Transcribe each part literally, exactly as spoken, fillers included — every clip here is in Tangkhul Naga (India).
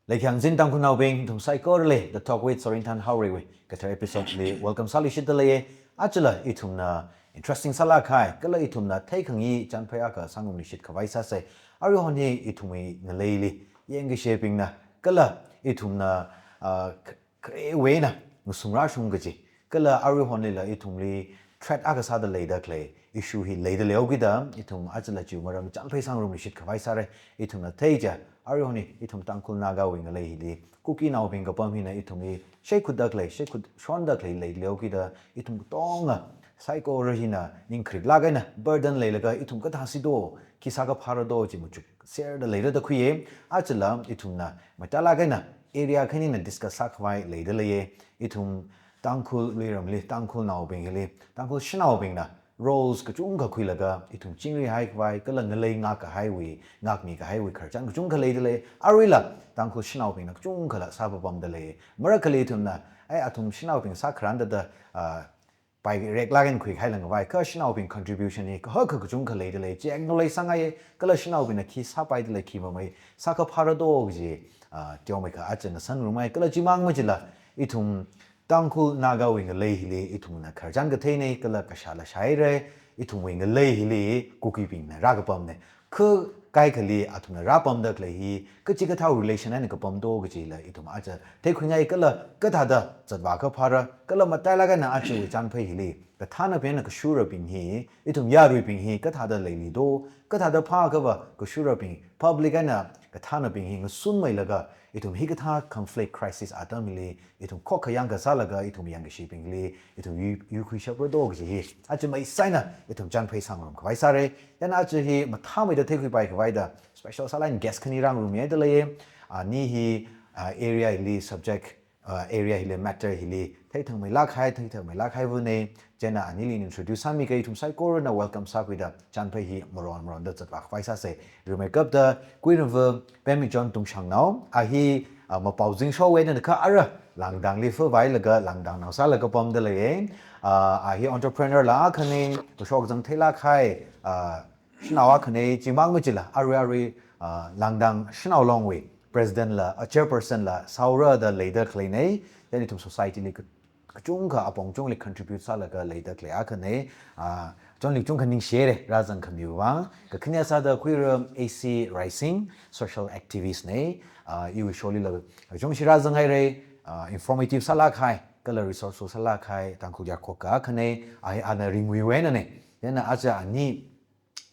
Leikhyangzin Tangkhulnaobing, nathum saikorali The Talk with Sorinthan Haorei wui kathar episode li welcome sāluishitdalei. Ajala ithumna interesting sālāk kahai, kala ithumna theikhangayi chānphai akha sāngarumluishit khavai sāsa. Aruihon hi ithumwui ngaleili yangkashebingna, kala ithumna, ah, k-, kharewui eina ngasungrāshung kaji, kala aruihonlila ithumli threat akha sāda leida khalei issue hi leida leihaokida, ithum ajala chiwui maram chānphai sāngarumluishit khavai sāra. Ithumna theicha, aruihon hi ithum Tangkhul Nagawui ngalei hili, Kukinaobing kapam hina ithumli sheikhutda khalei, sheikhut shonda khalei leida leihaokida, ithum katonga saikora hina ningkhariklāk eina burden leilaga ithum kathāsi do, khi sākaphāra do chi machukserda leira da khuiya. Ajala ithumna matailāk eina area khanina discuss sākhavai leidalei. Ithum Tangkhul luiramli, Tangkhulnaobing hili, Tangkhul shanaobingna roles kachungkha khuilaga ithum chingri haikhavai, kala ngalei ngakkahaiwui, ngakmi kahaiwui khararchan kachungkha leidalei. Aruila Tangkhul shanaobingna kachungkhala sāpapamdalei. Marakhali ithumna, ai, athum shanaobing sākharān da da, ah, paireklāk eina khuikahai langkhavai, kha shanaobing contribution hi kahaka kachungkha leidalei. Chi acknowledge sāngai, kala shanaobingna khi sāpaidalei, khi mamei sākaphāra do kaji, ah, teomeikha aja ngasanrumai, kala chimang machila, ithum Tangkhul Nagawui ngalei hili ithumna khararchan katheina, kala kashāla shāhaira, ithumwui ngalei hili Kukibingna rākapamna. Kha kaikhali athumna rāpamda khalei hi kachikathā relation eina kapam do kajila ithum aja theikhuingai, kala kathāda zatvā kaphāra, kala matailāk eina ajawui chānphai hili kathānabing eina kashurabing hi, ithum yaruibing hi kathāda leili do, kathāda phāakhava kashurabing, public eina kathānabing hi ngasunmeilaga, ithum hikathā conflict crisis atam hili ithum khokkha yangkasālaga, ithum yangkashebingli ithum yu-, yuikhuishapra do kaji hi aja maisai eina ithum chānphai sāngarum khavai sāra. Chieina aja hi mathāmeida theikhuipai khavai da special sālāk eina guest khani rāngarummihaidalei. Ani hi, ah, area hili subject, ah, area hili matter hili theithangmeilāk kahai, theithangmeilāk kahai vana. Chieina anili introduce sāmiga ithum saikorana welcome sākhuida chānphai hi maron maronda zatvā khavai sāsa. Rimeikapta Kuirumva Pemichon Tungshangnao, a hi, ah, Mapaozing showui eina kha ara Langdangli fuvailaga Langdangnao sālaga pamdalei. Ah, a hi entrepreneur la akhana, kashok zangtheilāk kahai, ah, shanao akhana, chimang machila, arui arui, ah, Langdang Shanao Longwui president la, ah, chairperson la sāhaora da leida khaleina. Chieina ithum society li ka-, kachungkha apong kachungkhali contribute sālaga leida khalei akhana. Ah, chonli kachungkha ningshihaira, rāzangkhamiwui vang. Kakhane sāda Kuirum A C Raising, social activist na. Ah, iwui show lila kachungshi rāzanghaira, ah, informative sālāk kahai, kala resourceful sālāk kahai Tangkhul yarkhoka akhana. A hi ana Ringwuiwui einana. Chieina aja ani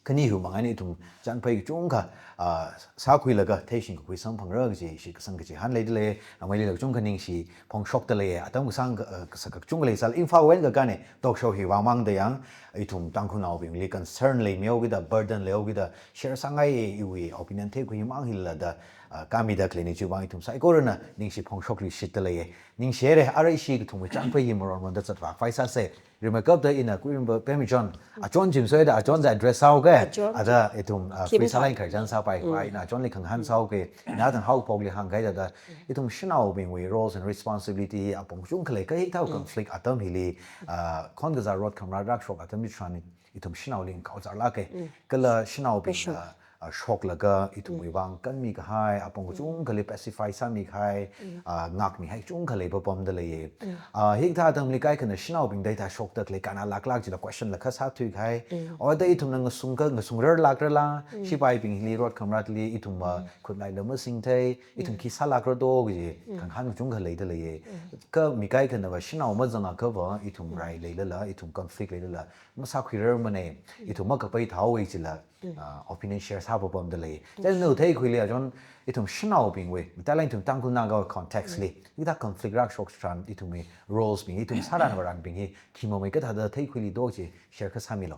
khani hiwui manga eina ithum chānphai kachungkha, ah, sākhuilaga theishing kakhui samphangra kaji shitkasang kachihān leidalei. Ameilila kachungkha ningshi phongshokdalei. Atam kasāng ka, ah, kasā kachungkha leisālala Imphal wui eina kakāna talk show hi vāmangda yang, ithum Tangkhulnaobingli concern leimehaokida, burden leihaokida share sāngai, iwui opinion theikhui mang hila da, ah, kāmida khaleina. Chiwui vang ithum saikorana ningshi phongshokluishitdalei. Ningshihaira, ara ishi kathumwui chānphai hi maron maronda zatvā khavai sāsa. Rimeikapta ina Kuirumva Pemichon, achon chi masoda, achon za address sāhaoga. Achon. Ada ithum, ah, Kim free sālāk eina khararchan sāpai khavai, mm, ina achonli khangahān sāhaoga. Ina thang haophokli hāngkahai thāda, ithum shanaobingwui roles and responsibility apong kachungkha lei, kha hikathā, mm, conflict atam hili, ah, khon kazā rot khamrā rākashok atam chitharan ithum shanaoli ngakaozarlāka. Mm. Kala shanaobing, kashok, ah, ah, shoklaga ithumwui, mm, vang kanmi kahai, apong, mm, kachungkhali pacify sāmi kahai, mm, ah, ngakmihai kachungkha leipapamdalei. Mm. Ah, hikathā atamli kaikhana shanaobingda hithā shokda khalei kannalāklāk jila question la kha sāthui kahai. Mm. Oda ithumna ngasung ka, ngasungrarlākrala, mm, shipaibing hili rot khamratli ithum, ah, mm, khutlai la masingthei, ithum, mm, khi sālākra do kaji, mm, khangahān kachungkha leidalei. Mm. Kha mi kaikhanava shanao mazangakhava, ithum, mm, rai leilala, ithum conflict leilala masākhuirarmana, mm, ithum makapai thaowa jila, mm, ah, opinion share sāpapamdalei. Mm. Chieina theikhuili achon ithum shanaobingwui, matailāk eina ithum Tangkhul Naga context, mm, li, hikathā conflict rākashok chitharan ithumwui roles bing, ithum sāran varanbing hi khi mamei kathāda theikhuili do chi share kha sāmilu.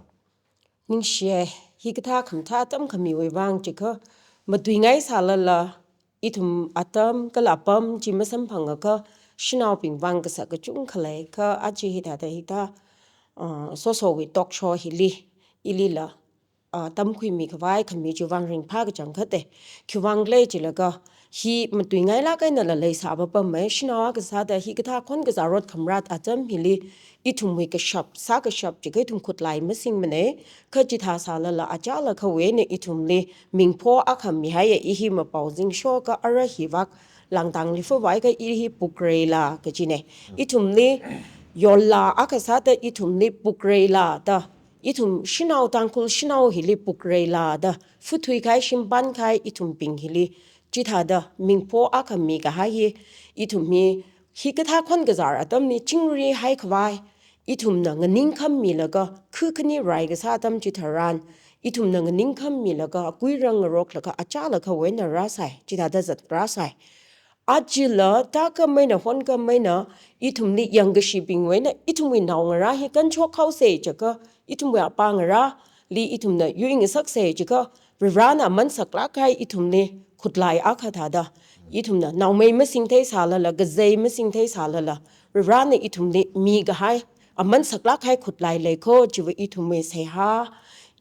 Ningshiya, hikathā khamathā atam khamiwui vang chiakha, matuingaisālala, ithum atam kala apam chi masamphangakha, shanaobing vang kasā kachungkha lei, kha aja hithāda hithā, uh, sosowui talk show hili, ilila, uh, tamkhuimi khavai khami chiwui vang ringphā kachangkhata. Khiwui vang khala jilaga, Hi matuingailāk einala leisāpapamei, shanao akha sāda hikathā khon kazā rot khamrat atam hili ithumwui kashap, sākashap chiakha ithum khutlai masingmanei, kha chithā sālala achālakhawui eina ithumli mingpho akha mihaiya, i hi Mapao Zingsho kha ara hivak langtangli fuvai kha i hi Pukreila kajinei. Ithumli yolla akha sāda ithumli Pukreila da, ithum shanao Tangkhul shanao hili Pukreila da futhuikahai, shimpānkahai ithumbing hili chithāda mingpho akha mikahai hi, ithum hi, hikathā khon kazār atamli chingri haikhavai, ithumna nganingkham milaga, khu khani rai kasā atam chitharan, ithumna nganingkham milaga, kuirang ngaroklaga achālakhawui eina rāsai, chithāda zat rāsai. Ajala tākhameina, honkhameina, ithumli yangkashibingwui eina ithumwui naongarā hi kanshok haosei chiakha, ithumwui apā ngarāli ithumna yuingasaksei chiakha, Varivarāna aman saklākkahai ithumli khutlai akha thāda, ithumna naomei masingthei sālala, kazei masingthei sālala, Varivarāna ithumli mikahai, aman saklākkahai khutlai lei kho, chiva ithumwui seihā,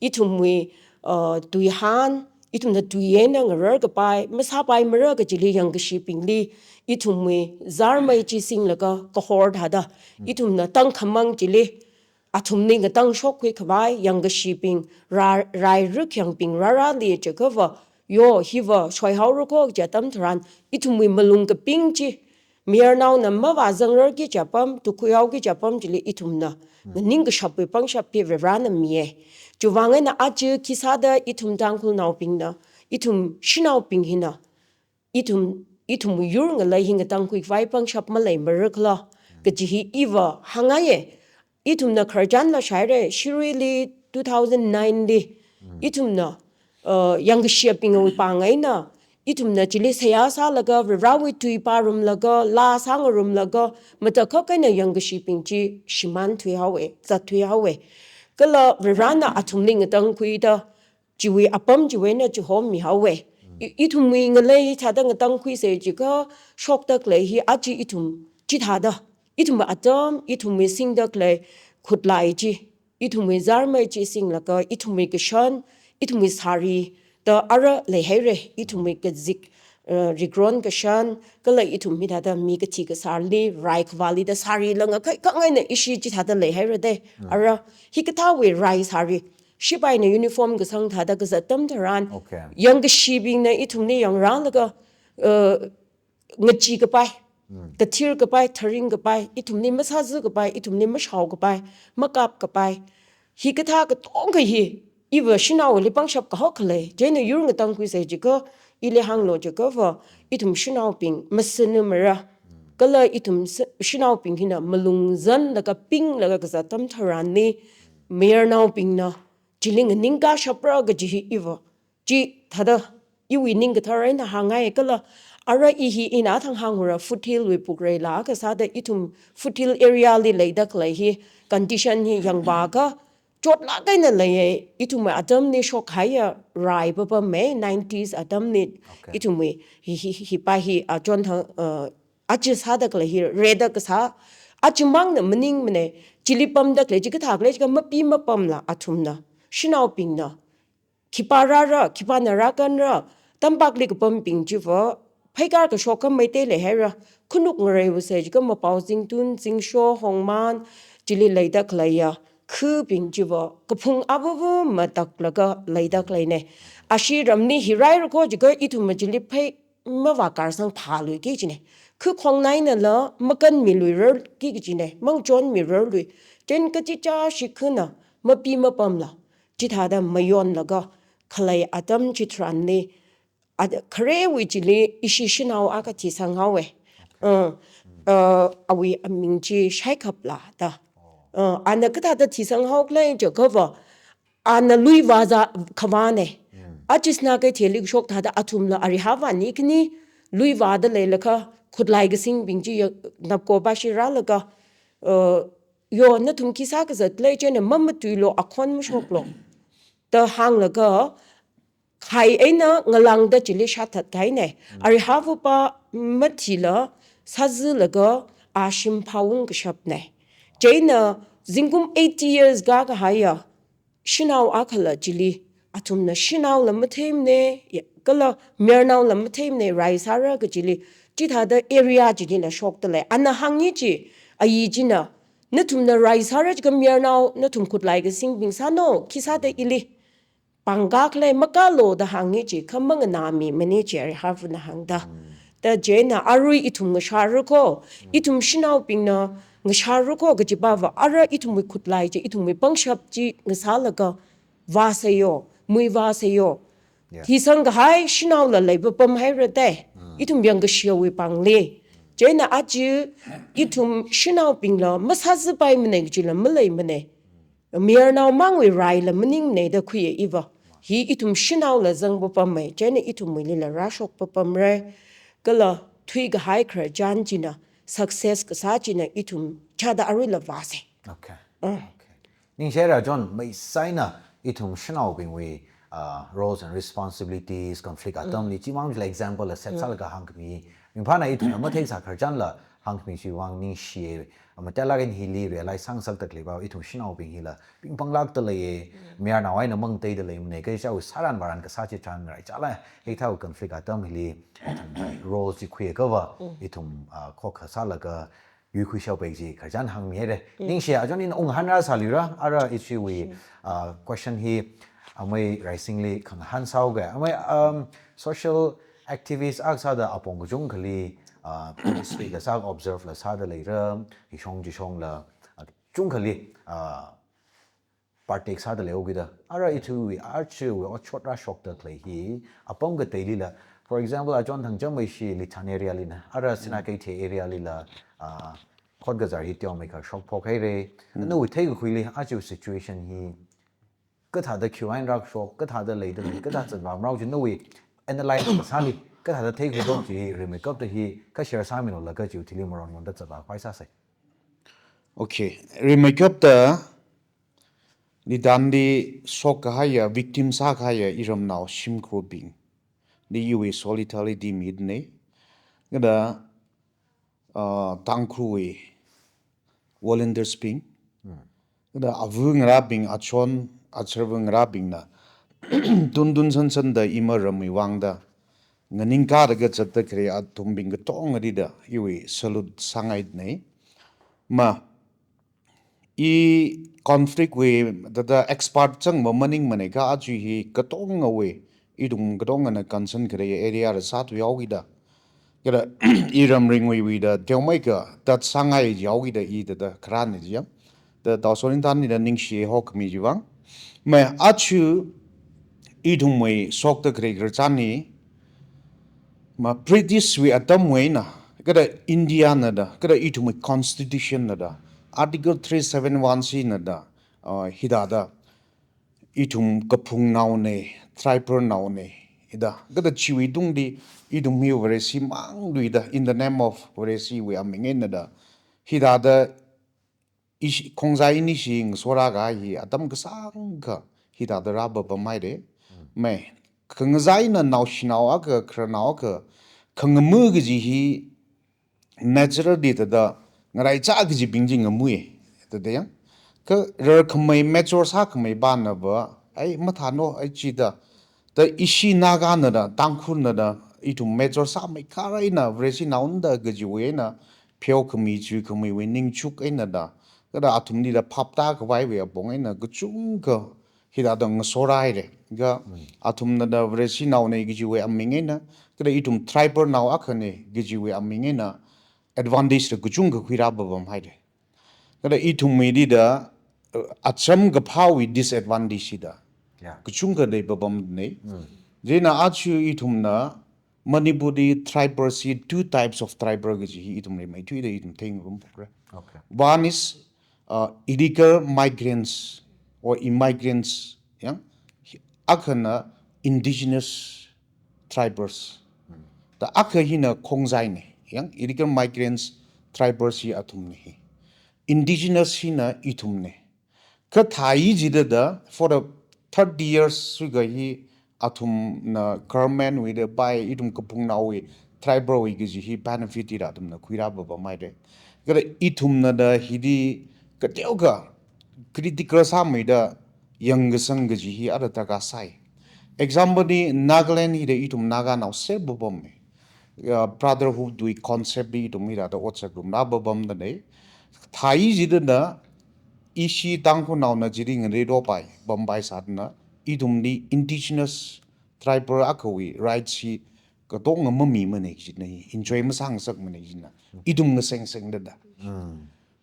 ithumwui, uh, tuihān, ithumna tui eina ngarar kapai, masāpaimara kajili yangkashibingli ithumwui zārmei chi singlaga kahor thāda, ithumna tangkhamang chili athumli ngatangshok khuikhavai yangkashibing, ra-, rai rukyangbing rārāli chiakhava, yo, hiva shoihaora kho kaji atam tharan, ithumwui malung kaping chi, mayarnaona mavāzangrarki kaji apam, tukkhuihaoki kaji apam chili ithumna nganingkashapwui pangshap hi Varivarāna miyei. Chiwuivang eina aja khi sāda ithum Tangkhulnaobingna, ithum shanaobing hina, ithum, ithumwui yur ngalei hi ngatangkhuikhavai pangshap maleimarakhala kaji hi iva hāngngaiya. Ithumna khararchanla shaira, Shiruili two thousand nine li, ithumna, uh, yangkashibingwui pāng eina, ithumna chili seihā sālaga, Varivarāwui tui pārumlaga, laa sāngarumlaga, matakhak eina yangkashibing chi shimānthuihaowa, zatthuihaowa. Kala Varivarāna athumli ngatangkhuida, chiwui apam chiwui eina chihommihaowa. I, ithumwui ngalei hithāda ngatangkhuisei chiakha, shokda khalei hi aja ithum chithāda, ithum atam, ithumwui singda khalei khutlai chi, ithumwui zārmei chi singlaga, ithumwui kashan, ithumwui sari da ara leihaira, ithumwui kazik, uh, rikron kashan, kala ithum hithāda mi kathi kasārli, rai khavāli da sari langakha khangaina ishi chithāda leihaira de. Ara hikathāwui rai sari, shipaina uniform kasang thāda kazat atam tharan, okay, yangkashibingna ithumli yangrālaga, uh, ngachee kapai, kathir kapai, tharing kapai, ithumli masāzā kapai, ithumli mashao kapai, makap kapai. Hikathā katongkha hi, iva shanaoli pangshap kahok khalei, chieina yur ngatangkhuisei chiakha, ili hānglu chiakhava, ithum shanaobing masanamara. Kala ithum sa-, shanaobing hina malung zanlaga pinglaga kazat atam tharanli, mayarnaobingna chili nganingkashapra kaji hi iva chithāda iwui ning kathar eina hāngngai kala, ara i hi ina thang hāngura Foothill wui Pukreila akha sāda ithum Foothill area li leida khalei hi condition hi yangvākha chotlāk eina leiya, ithumwui atamli shokhaiya rai papamei, nineties atamli, okay, ithumwui hi, hi, hi, hipa hi, ah, chonthang, uh, aja sāda khalei hi rida kasā, ajamangna maningmanei, chili pamda khalei chi kathā khalei chiakha mapi mapamla athumna, shanaobingna khipā rāra, khipāna rākanra, tampakli kapambing chiva, pheikar kashok kha Meitei leihaira, khanuk ngareiwui sāi chiakha Mapao Zingtun, Zingsho, Hongman, chili leida khaleiya, khubing chiva, kaphung avava mataklaga leida khaleinei. Ashi ramli hi raira kho chiakha ithumva chili phei mavākarsang phāluiki kajinei. Khu khongnainala makanmiluirarki kajinei, mangchonmirarlui. Chieina kachichā shikhana mapi mapamla chithāda mayonlaga khalei atam chitharanli, a, kharewui chili ishi shanao akha thisanghaowa. Uh, uh, awui aming chi Shaikhapla da. Uh, ana kathāda thisanghaokhala chiakhava, ana lui vāzā khavānei. Aja Sinakeithei li kashok thāda athumla arihā vāni khani lui vāda leilakha, khutlai kasingbing chi ya, napko bashi rālaga, uh, yo, nathum khi sākazat lei, chieina mamatuilu, akhon mashoklu da hānglaga, khai eina ngalāngda chili shathat kahainei. Arihāvapa mathila sāzālaga ashim phaungkashapnei. Chieina zingkum eighty years kakahaiya shanao akhala chili, athumna shanaola matheimanei, ya, Kala mayarnaola matheimanei rai sāra kajili, chithāda area chilila shokta lei. Ana hāngi chi, ayi china, nathumna rai sāra chiakha mayarnao, nathum khutlai kasingbing sāno, khi sāda ili pāngkā khalei makālo da hāngi chi, kha manganāmi manei chi, ari Harvuna hāngda. Da chieina arui ithum ngashāra ko, ithum shanaobingna ngashāra ko, kajiva ara ithumwui khutlai chi, ithumwui pangshap chi ngasālaga vāsei yo, mui vāsei yo. Yeah. Thisangkahai shanaola leipapam haira dei. Ithum yangkashewui pāngli. Chieina aja ithum shanaobingla masāzipaimanei kajila maleimanei. Mayarnao mangwui raila maningmanei da khuiya iva. Hi ithum shanaola zangpapam mei, chieina ithumwuilila rāshokpapamra. Kala thuikahai khararchan china, success kasā china ithum chāda aruila vāsei. Okay. Mm. Okay. Ningshira John, meisaina ithum shanaobingwui, uh, roles and responsibilities, conflict atamli, chimang chila example la set sālaga hāngkhami. Ringphāna ithumna matheisā khararchanla hāngkhami chiwui vang ningshiya. Ama tela kan hili realize sāngasakda khaleiva, ithum shanaobing hila pingpanglākda leiya, mayarnao eina mangateida leimanei, kha iwui sāran vāran kasā chitharan rai chala, hithāwui conflict atam hili, ithum role chi khuiakha va, ithum, ah, khokkha sālaga yuikhui shaopai kaji khararchan hāngmi haira. Ningshiya, John ina unghan rāsāluira, ara ichiwui, ah, question hi, amei raisingli khangahān sāoga. Amei, um, social activist akha sāda apong kachungkhali, ah, history la sā observe la sāda leira, hishong chishongla, ah, chungkhali, ah, partake sāda leihaokida. Ara ithumwui, achiwui, otshot rāshokda khalei hi, apam kateilila. For example, a John Thangjam meishi Lithan area lina, ara Sinakeithel area lila, ah, khot kazar hi teomeikha shokphok haira. Nawui theikakhuili, achiwui situation hi, kathāda khiwui eina rākashok, kathāda leida lei, kathā zatvā marao chi nawui analyze kasāli, kathāda theikhui dong chi rimeikapta hi, kha share sāmilu laga chiwui thili maron maronda zatvā khavai sāsei. Okay, rimeikapta Lithanli shokkahaiya, victim sākahaiya iramnao shimkhurbing. Li iwui solidarity midinei. Kada ah, Tangkhulwui volunteers bing. Kada avu ngarābing, achon, acharvu ngarābingna, tun tun san sanda ima ramwui vangda, nganingkāda kazatda khalei athumbing katongali da, iwui salute sāngaidinei. Ma, i conflict wui, thāda expert zangva maningmanei kha aja hi katongawui, ithum katongana concern khalei area la sāthuihaokida. Kada iram ringwui wuida, teomeikha, tat sāngai jihaokida i thāda kharāna jiya. Da Tao Sorinthanli da ningshi haokhami chiwui vang. Mei aja ithumwui shokda khalei khararchan hi, ma British wui atamwui eina, kada India na da, kada ithumwui constitution na da, Article three seven one C na da, ah, hithāda, ithum kaphungnaonei, tribalnaonei, ida, kada chiwui tungli, ithum hi Vareshi mangluida, in the name of Vareshiwui aming eina da, hithāda, ishi, khongzai inishi ngasorākahai hi, atam kasāngkha, hithāda rāpapam haira. Mei, khangazaina naoshinao akha, khararnao akha, khangamu kaji hi, naturally thāda, ngaraichā kajibing chi ngamui, thāda yang. Kha rarkhamei, mature sākhamei pānava, ai, mathāno, ai, chida. Da ishi Naga na da, Tangkhul na da, ithum mature sāmeikharā eina, Vareshi naona da kajiwui eina, pheokhami, chuikhameiwui ningchuk eina da, kada athumli da phaptākhavaiwui apong eina, kachungkha hithāda ngasorāhaira. Kha athumna da Vareshinaonei kajiwui aming eina, kada ithum tribalnao akhanei kajiwui aming eina, advantage da kachungkha khuirāpapam haira. Kada ithumwuili da, eh, acham kaphāwui disadvantage da. Yeah. Kachungkha leipapamnei. Chieina aja ithumna Manipurli tribal si two types of tribal kaji hi ithum rimeithuida ithum theingarumphokra. Okay. One is, uh, illegal migrants or immigrants, yang. Akhana indigenous tribals. Da akha hina khongzainei, yang illegal migrants tribals hi athumnei hi. Indigenous hina ithumnei. Kha thāi jida da, for the thirty years shuga hi athumna government wui da pai ithum kaphungnaowui tribal wui kaji hi benefit ira athumna khuirāpapam haira. Kada ithumna da hili kateokha critical sāmeida yangkasang kaji hi ara taka sai. Example li Nagaland hida ithum Naganao serbapam. Uh, brotherhood wui concept li ithum hithāda ot sāngarumrāpapamda lei. Thai jida na ishi Tangkhulnaona chili ngareropai, pampai sāda na ithumli indigenous tribal akhawui rights hi katonga mamimana kajina, enjoy masāngasakmana kajina. Ithum ngasengsengda da.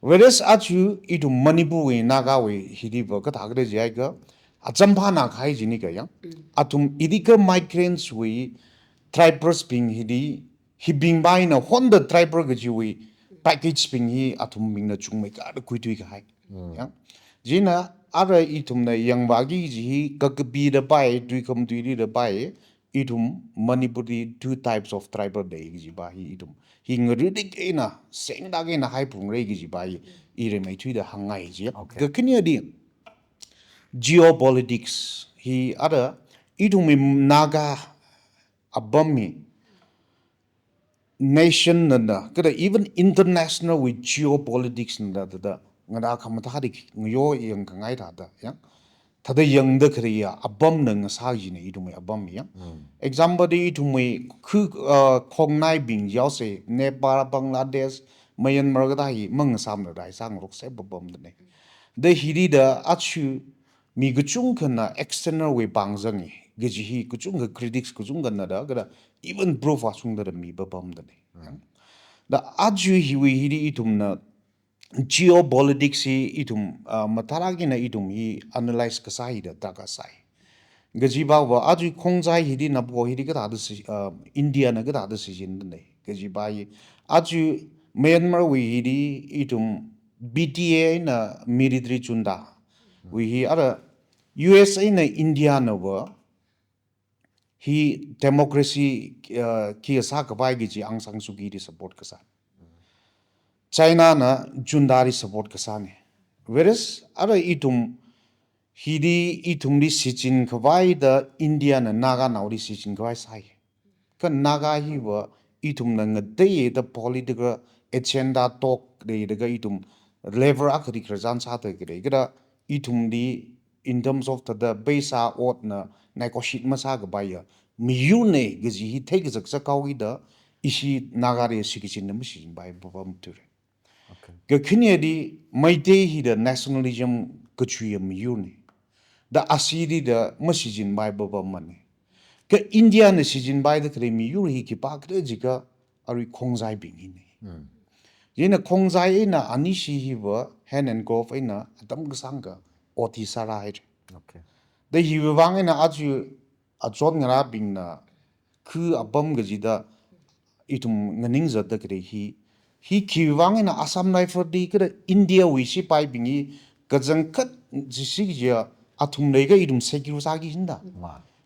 Whereas aja ithum Manipurwui, Nagawui, hiliva kathāda jiakha, acham phāna kahai jini kha yang. Athum illegal migrants wui, tribals bing hili, hibingva eina honda tribal kajiwui package bing hi athumbingna chungmeikharda khuithui kahai. Yang. China ara ithumna yangvāki kaji hi kakapida pai, tui khamathāda pai, ithum Manipurli two types of tribal lei kajiva hi ithum. Hi ngarudik eina, sengdak eina haiphungra kajiva hi, i rimeithuida hāngngai ji. Okay. Kakhaneli, geopolitics hi ara ithumwui Naga apam hi nation na na, kala even international wui geopolitics na da, da, da, ngada khamathāda ngayo yangkhangai thāda, yang. Thāda yangda khaleiya apamna ngasā jina ithumwui apam yang. Example li ithumwui khu, uh, khongnaibing yaose, Nepal, Bangladesh, Myanmar kathā hi mangasāmana rai sāngarok serbapamda lei. Da hili da aja mi kachungkhana external wui pāng zangi, kaji hi kachungkha critics kachungkhana da, kala even proof asungda da mipapamda lei. Da aja hiwui hili ithumna geopolitics hi ithum, ah, mathālāk eina ithum hi analyze kasā hida darkar sai. Kajiva va aja Khongjai hili napo hili kathāda shi-, ah, India na kathāda shichinda lei. Kajiva hi aja Myanmar wui hili ithum B T A eina military junta wui hi ara U S eina India na va hi democracy, uh, khi sākapai kaji Aung San Suu Kyi li support kasā. China na junta li support kasāna. Whereas ara ithum hili ithumli shichinkhavai da India na Naganaoli shichinkhavai sai. Kha Naga hiva ithumna ngateiya da political agenda talk leilaga ithum level akhali khararchan sāda khalei. Kala ithumli in terms of thāda pheisā otna negotiate masākapaiya miyurna kaji hi theikazak zakhaoki da ishi Nagali shichinna mashichinpai papam thura. Okay. Kakhaneli Meitei hida nationalism kachuiya miyurna. Da ashili da mashichinpai papamana. Kha India na shichinpaida khalei miyur hi khipākhala jiakha arui Khongjaibing hina. China Khongjai eina anishi hiva hand and glove eina atam kasāngkha ot hi sārāhaira. Okay. Da hiwui vang eina aja achon ngarābingna khu apam kajida ithum nganingzatda khalei hi. Hi khiwui vang eina Assam Rifle li kala India wui sipaibing hi kachangkhat jisi kajiya athum leiakha ithum secure sāki jida.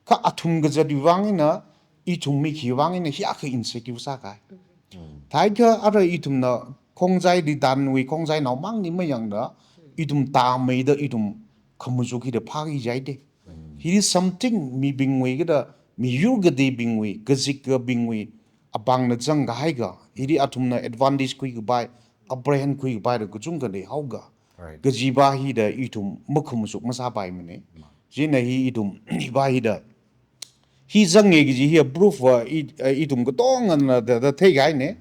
Kha athum kazatwui vang eina ithum mi khiwui vang eina hiyākha insecure sākahai. Thākha ara ithumna Khongjaili tanwui Khongjainao mangli mayangda ithum tāmeida ithum khamachuk hida phāki jihaida. Hili something mibingwui kala miyur kateibingwui, kazikabingwui apāngna zangkahai kha, hili athumna advantage khuikapai, upper hand khuikapai da kachungkha leihaoka. Right. Kajiva hida ithum makhamachuk masāpaimana. China hi ithum hiva hida hi zanga kaji hi proof va i, eh, ithum katongana da, da theikahaina.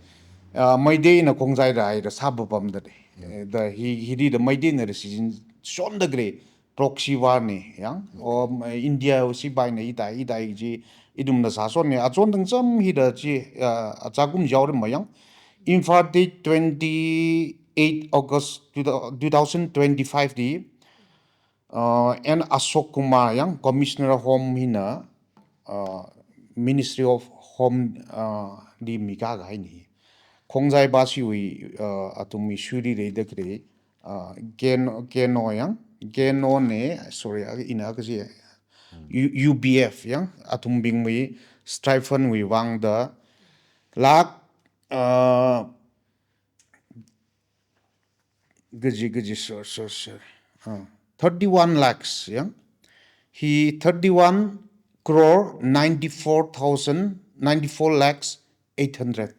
Ah, Meiteina Khongjai rāhaida sāpapamda lei. Eh, da hi, hili da Meiteina da shichinshonda khalei proxy war na, yang. O, eh, India sipaina hithā, hithā kaji ithumna sāshonna. Achon thangcham hida chi, ah, achakum jaorima yang. Imphal date twenty-eight August two thousand twenty-five li, uh, N Ashok Kumar yang Commissioner of Home hina, uh, Ministry of Home, uh, li mikā kahaina. Khongjai bashiwui, uh, athumwui shuili leida khalei, uh, K N O, K N O yang, K N O na, sorry, ina kaji, U-, U B F yang, athumbingwui stipend wui vangda, lakh, uh, kaji, kaji, sir, sir, sir. Ah, thirty-one lakhs, ya. Hi thirty-one crore ninety-four thousand, ninety-four lakhs eight hundred.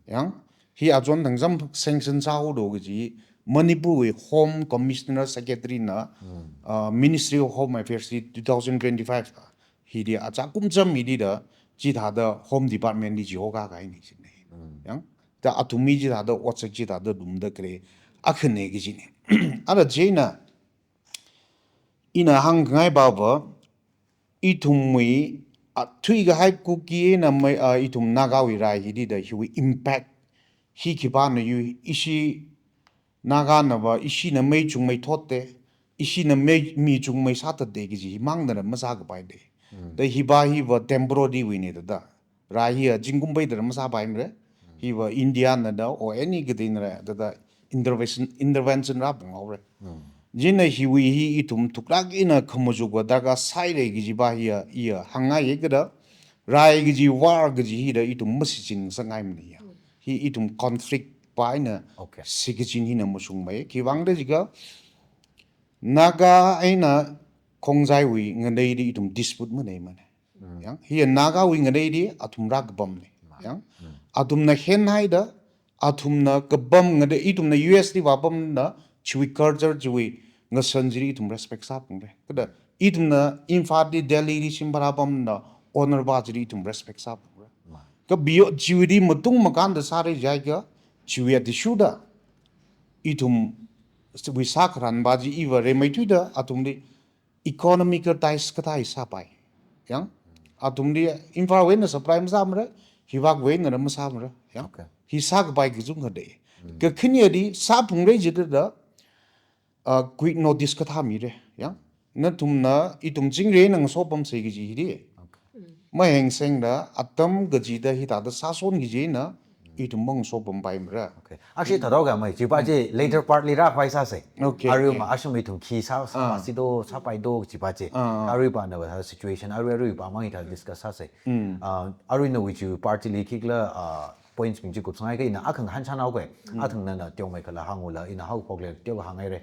Ya. Hi achon thangcham sanction sāhaoda kaji Manipur wui Home Commissioner Secretary na, ah, Ministry of Home Affairs li two thousand twenty-five. hili achākum cham hili da, chithāda Home Department li chihoka kahaina jina. Yang, da athumwui chithāda otsak chithāda lumda khalei akhana kajina. Ara chieina, ina hāngngaiva, ithumwui, a, thuikahai Kuki eina mei, a, ithum Nagawui rai hili da hiwui impact hi khipāna yu, ishi Naganava, ishina mei chungmei thotta, ishina mei, mi chungmei sāthatta kaji himangna masākapaida. Da hiva hiva temporary wuina da da. Rai hiya zingkum peida masāpaimara. Hiva India na da, or any kathāna ra, da da intervention, intervention rāphunghaora. Chieina hiwui hi ithum thuklāk eina khamachukva darkar sāhaira kajiva hiya, iya hāngngaiya kida, rai kaji, war kaji hi da ithum mashichin sāngaimana ya. Hi ithum conflict pa eina Okay. shichin hina mashungmei. Khiwuivang da jiakha, Naga eina Khongjaiwui ngaleili ithum dispute maleimana. Yang, hiya Nagawui ngaleili athum rākapamna. Yang, athumna henhaida, athumna kapam ngalei, ithumna U S li vāpamda, chiwui culture, chiwui ngasan chili ithum respect sāphungra. Kida, ithumna Imphal li, Delhi li shim vāpamda, honor va chili ithum respect sāphungra. Kha beyond chiwuili matung makānda sāra jiakha, chiwui athishurda, ithumwui sākharan va chi iva rimeithuida, athumli economical ties kathā sāpai. Yang, athumli Imphal wui eina supply masāmara, hivākwui eina masāmara. Yang, Okay. hi sākapai kachungkha da. Kakhaneli sāphungra jida da, uh, quick notice kathā mira. Yang, nathumna ithum chingri eina ngasopamsa kaji hili. Okay. Mahengsengda, atam kachida hithāda sāshon kajina, ithum mangasopampaimara. Okay. Actually, thāda kha mei, chiva chi later part li rākhavai sāsa. Okay, Arui okay. ma ashum ithum khi sā, sā, Ah. sāsi do, sāpai do, chiva chi. Ah, ah. Arui pa na va situation, arui, arui pa mang hithā discuss sāsa. Mm. Ah, arui nawui chi part li khikhala, ah, points bing chi kupsanghai kha ina akhang hāngchānhaoga. Mm. Athang nana teomeikhala hāngula, ina haophokla teokha hānghaira.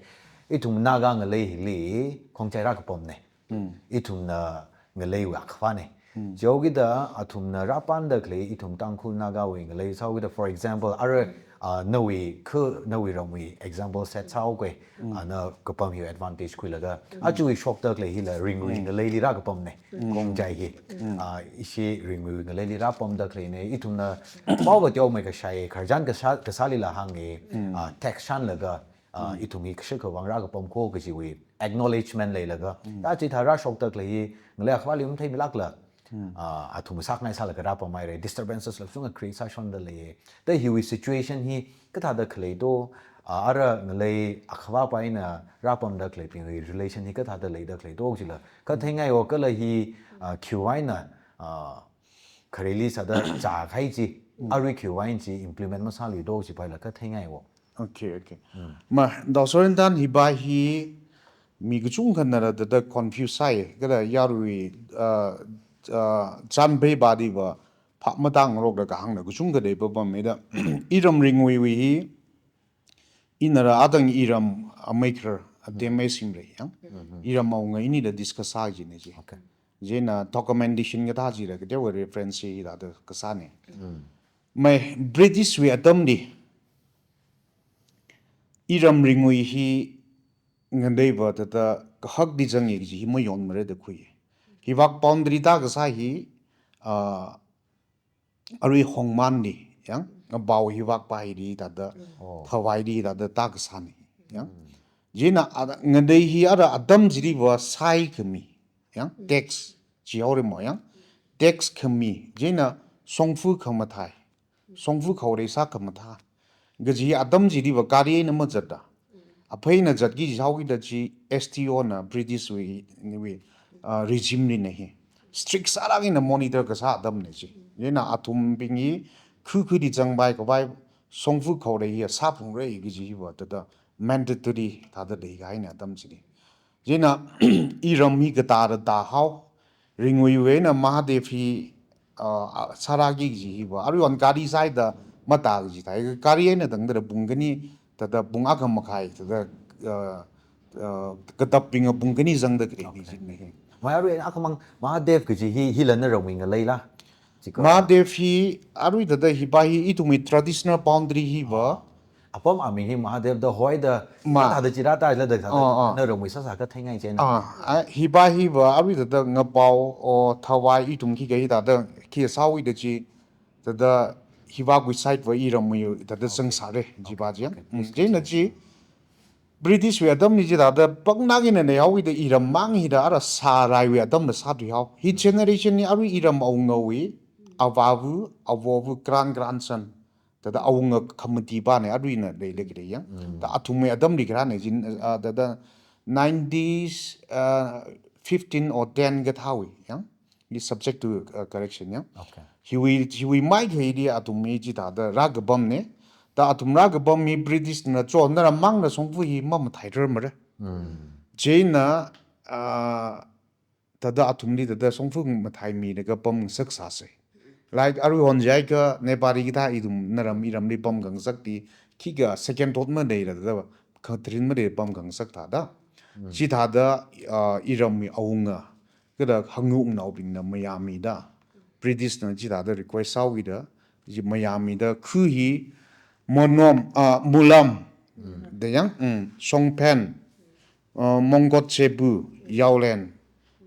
Ithum Naga ngalei hili, Khongjai rākapamna. Mm. Ithumna ngaleiwui akhava na. Mm. Chihaokida athumna rāpamda khalei ithum Tangkhul Nagawui ngalei sāhaokida, for example, ara, ah, nawui khu, nawui ramwui example set sāhaoga, Mm. ah, na kapam hiwui advantage khuilaga. Mm. Aja shokda khalei hila Ringui Mm. ngaleili rākapamna. Mm. Khongjai hi. Mm. Ah, ishi Ringui ngaleili rāpamda khaleina, ithumna paova teomeikashai, khararchan kasā, kasālila hānga, Mm. ah, tax shānlaga, ah, Mm. ithum hi kashakha vang rākapam kho kajiwui acknowledgement leilaga. Mm. Da chithā rāshokda khalei hi, ngalei akhavali matheimilākla. Mm. Ah, athum sākhangai sālaga rāpamhaira, disturbances la chunga create sāshonda lei. Da hiwui situation hi kathāda khalei do, ah, ara ngalei akhava pa eina rāpamda khaleibingwui relation hi kathāda leida khalei do jila. Katheingai haokala hi, ah, khiwui eina, ah, khareli sāda zākahai chi, Mm. arui khiwui eina chi implement masālui do jipaila katheingai hao. Okay, okay. Mm. Ma, Dr. Sorentan hiva hi mi kachungkhana da, da confuse sāi, kala yarui, uh, uh, chānphe vadi va, phap matāngarokla kahāngna kachungkha da papam mida. Iram Ringuiwui hi, inara adang iram ameikhar, atem Mm. meisimra yang. Mm-hmm. Iram awunga inida discuss sā kajina chi. Okay. Chieina documentation kathā chila, kateowa reference chi hithāda kasāna. Mm. Mei British wui atamli, Iram Ringui hi ngalei va thāda kahakli zanga kaji hi mayonmara da khui. Hivak boundary tākasā hi, ah, arui Hongmanli, yang, Ngabao hivak pa hili thāda, Oh. Thavaili thāda tākasāna, yang. Mm. Chieina, ah, ngalei hi ara atam chili va sākhami, yang, Mm. tax, chihaoramo, yang, tax khami, chieina shongfa khamathā, shongfa khaorei sākhamathā. Kaji atam chili va gari eina mazatda. Aphei eina zatki jihaokida chi S T O na British wui, wui, ah, regime lina hi. Strict sālāk eina monitor kasā atamna chi. Chieina athumbing hi khu khuli zangpai khavai shongfa khaorei hi sāphungra kaji hi va thāda mandatory thāda leikahaina atam chili. Chieina, Iram hi katāda tāhao, Ringuiwui eina Mahadev hi, ah, ah, sārāki kaji hi va, arui on gari sāhaida matāki kaji thāi, gari eina tangda pung khani, thāda pung akha makhai, thāda, ah, ah, katapping pung khani zangda khalei Okay. kajina hi. Mei arui akhamang Mahadev kaji hi, hila naramwui ngaleila? Chiko. Mahadev hi, arui thāda hiva hi, ithumwui traditional boundary hi va, Apam aming hi Mahadev da hoi da, ma, thāda chira ta la da thāda, oh, oh, naramwui sāsā katheingai china. Ah, ah, hiva hiva, arui thāda ngapao, o, thavai ithum khikha hithāda, khi sāwui da chi, thāda hiva kui side va iramwui thāda, okay, zangsāre, okay, jiva chi. Okay. Mm, please china continue. Chi, British wui atamli chithāda, pangna kina neihaowui da iram mang hithāda ara sāraiwui atamla sāthuihao. Hi generation hi arui iram awungawui, avāva, avowa, grand grandson. Thāda awunga khamati pana aruina leilei khalei yang. Mm. Da athumwui atamli kharāna jin, ah, thāda nineties, ah, fifteen or ten kathāwui yang. Is subject to, uh, correction, ya. Okay. Hiwui, hiwui maikha hili athum hi chithāda rākapamna. Da athum rākapam hi British na cho, naram mangna shongfa hi mamathai rarmara. Mm. China, uh, thāda athumli thāda shongfa mathai milaga pamngasak sāsa. Like, arui honjai ka Nepali kathā ithum naram iramli pamngasakti, khikha second thought maleila thāda, khatharin maleila pamngasak thāda. Mm. Chithāda, uh, iramwui awunga, kada hanguk naobingna mayāmida, British na chithāda request sāwui da, chi mayāmida khu hi Monom, ah, Mulam, mm, da yang, mm, Shongphen, ah, Mongkot Chebu, Yaolen,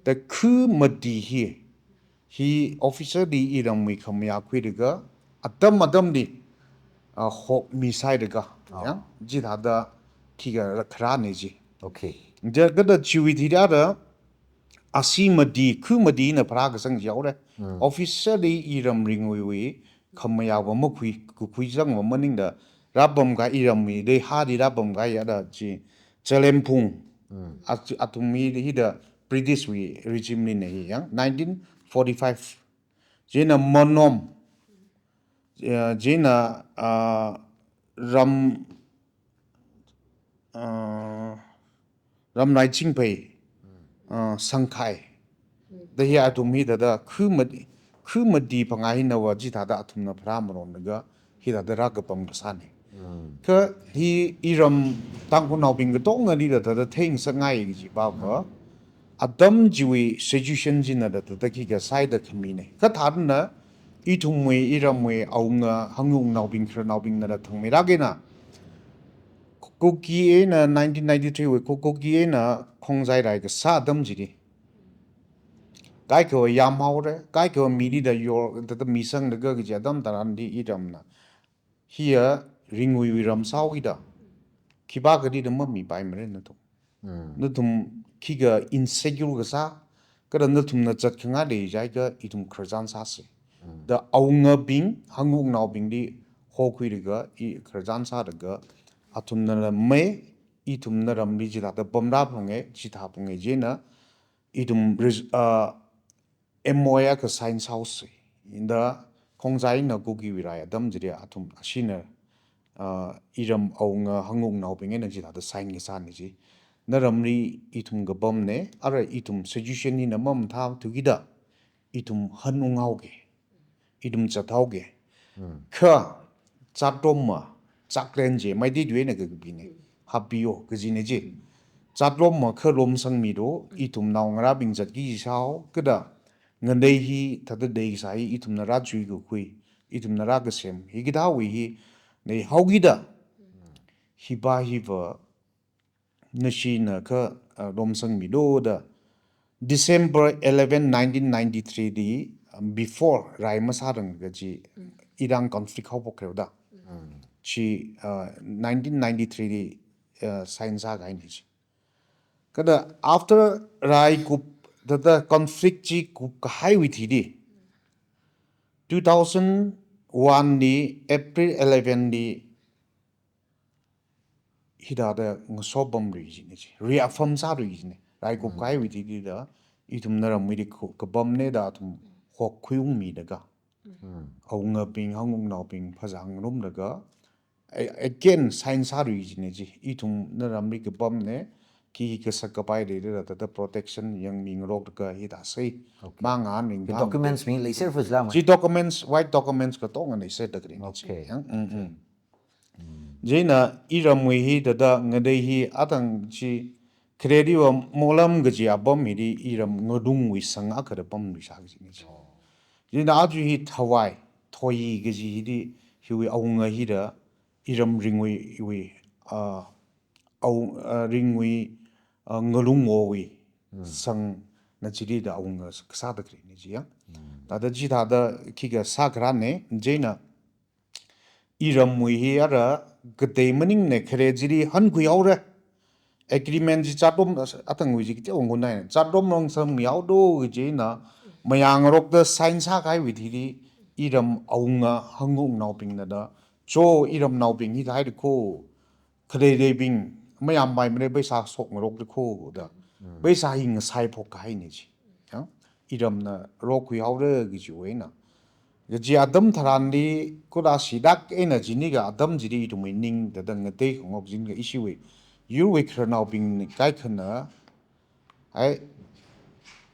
da khu mati hi, hi officer li iramwui khamayā khuilaga, atam atamli, ah, hokmi sailaga, oh, yang, chithāda khikha kharāna chi. Okay. Da kada chiwui thida da, asi mati, khu matina pharā kasang jihaora. Mm. Officer li iram ringwui wui, khamayā va makhui, kukhui zangva maningda, rāpamkahai iramwui, da hāli rāpamkahai ya da chi, Chalemphung, mm, at-, athum hi, hithāda British wui regime lina hi yang, nineteen forty-five. China Monom, eh, china, ah, Ram, ah, Ramrai Chingphei, ah, Sangkhai. Da hi athum hithāda khu mati, khu mati phangā hina va chithāda athumna pharā maronlaga hithāda rākapam kasāna. Mm. Kha hi iram Tangkhulnaobing katongali da thāda theingasakngai kaji pava, atam chiwui situation china da thāda khikha saida khamina. Kha thāda na ithumwui iramwui awunga hanguk naobing khararnaobingna da thangmeira kena. Kuki eina nineteen ninety-three wui Ku-, Kuki eina Khongjai rai kasā atam chili. Kaikhava yamhaora, kaikhava mili da yor, thāda misanglaga kaji atam tharanli iramna. Hiya ringwui wui ram sāhaoki da. Khipākhali da mamipaimara nathum. Mm. Nathum khikha insecure kasā, kada nathumna zatkhangai leijai kha ithum khararchan sāsa. Mm. Da awungabing, hanguk naobingli hokhuilaga, i khararchan sālaga, athumna mai, ithumna ramli chithāda pamrā phunge, chithā phunge china, ithum res-, ah, M O A akha sign sāhaosa. Inda Khongjai eina Kuki wui rai atam chili athum ashina, ah, iram awunga hanguk naobing eina chithāda sign kasāna chi. Naramli ithum kapamna, ara ithum situation hina mamathāthuki da, ithum hanunghaoki. Ithum zathaoki. Hmm. Kha, zatromma, zaklen chi, Meitei tuina kakapina. Happiyo, kajina chi. Zatromma kha lomsangmilu, ithum naongarābing zatki sāhao, kada, ngadei hi, thāda dei sāi, ithumna rāchui kakhui, ithumna rākasem, hikathāwui hi, neihaoki da. Hiva hiva, nashina kha, ah, lomsangmilu da. December eleven, nineteen ninety-three li, um, before rai masārang kaji, mm, Iran conflict haophok khareo da. Mm. Chi, ah, nineteen ninety-three li, ah, sign sākahaina chi. Kada after rai kup, thāda conflict chi kupkahaiwui thili, two thousand one li, April eleven li, hithāda ngasopamlui kajina chi. Reaffirm sālui kajina. Rai kupkahaiwui thili da, ithum naramwuili khu-, kapamna da athum hokkhuiungmilaga. Mm. Awungabing, hanguk naobing, phazā ngarumlaga. A-, again, sign sālui kajina chi. Ithum naramli kapamna, khi kasak kapai leilala, thāda protection yangmingaroklaga hithāsai. Okay. Mangā ning. Hi documents mi leiser fusla ma? Chi documents, white documents katonga leiserda khalei chi. Okay. Yang, mm, mm. Mm. Chieina iramwui hi thāda ngadei hi athang chi khareliva Monglam kaji apam hili iram ngalungwui sang akhada pamluisā kajina chi. Oh. Chieina aja hi Thawai, Thoyi kaji hili hiwui awunga hila iram Ringwui, wui, ah, au, ah, Ringwui, ah, ngalungwowui sangna chili da awunga kasāda khalei ni chi ya. Thāda chithāda khikha sākharāne, chieina iramwui hi ara katei maningne, khare chili hankhui haore. Agreement chi chatrom, atangwui chi kateongun nai, chatrom rong sangmi haodo kaji eina mayāngarokda sign sākahaiwui thili iram awunga hangungnaobingna da, cho iramnaobing hi thai de kho, khaleileibing mayāmpai mare, paisa shokngarok de kho da, paisa hi ngasai phok kahai ni chi. Ya? Iramna rokhui haore kajiwui eina. Kaji atam tharanli kula shidak eina chini ka atam chili ithumwui ning da dang ngatei khangok jin ka ishiwui. Yurwui khararnaobing kaikhana, ai,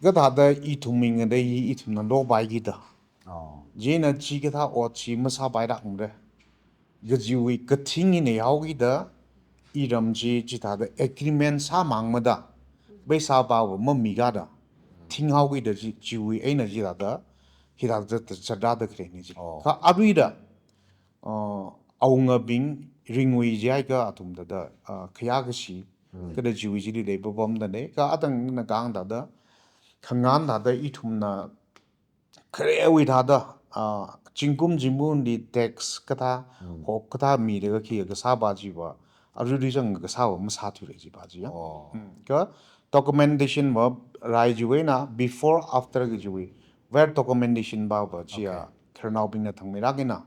kathāda ithumwui ngatei hi ithumna lopai kida. Oh. Chieina chikathā ot chi masāpai dak mare. Kajiwui kathing eina haokida, iram chi chithāda agreement sāmang mada, paisa pava mami kada, thing haokida chi, chiwui eina chithāda, hithāda chat-, chatrāda khalei ni chi. Oh. Kha aruida, uh, awungabing Ringwui chi haikha athum thāda, uh, khayā kashi, kada chiwui chili leipapamda ne, kha atangna kahāng thāda, khangan thāda ithumna kharewui thāda, ah, zingkum zingkumli tax kathā, hok kathā mida khi kasāpa chipa, aruirui chang kasāpa masāthuile chipa chi ya. Oh. Mm. Kha documentation va rai chiwui eina before, after kajiwui, where documentation pava chi ya, okay, khararnaobingna thangmeirak eina,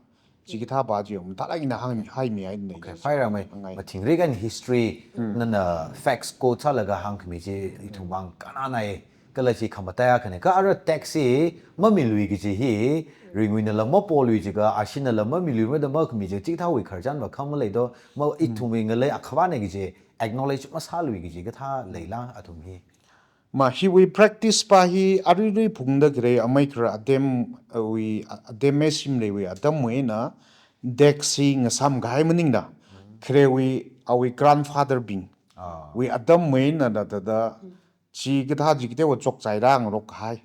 chikathāpa chi ya, mathālāk eina hāng, haimi haine. Okay, phaira mai. Ngai. Mathingrik eina history, nana facts quote sālaga hāngkhami chi ithumwui vang kannanai. Kala chi khamataiya khane. Kha ara tax hi mamilui kaji hi, Ringwuinala mapolui jiakha, ashinala mamilui mada makhami jiakha, chikathāwui khararchan va kha maleido, ma ithumwui ngalei akhavāne kaji acknowledge masālui kaji kathā leila athum hi. Ma hiwui practice pa hi aruirui phungda khalei amei khara atam, uh, wui, uh, atam me shimleiwui atamwui eina tax hi ngasāmkahai maningda, kharewui awui grandfather bing, ah, wui atamwui eina da, da, da, chikathā chi kateowa chokchai rāngarok kahai.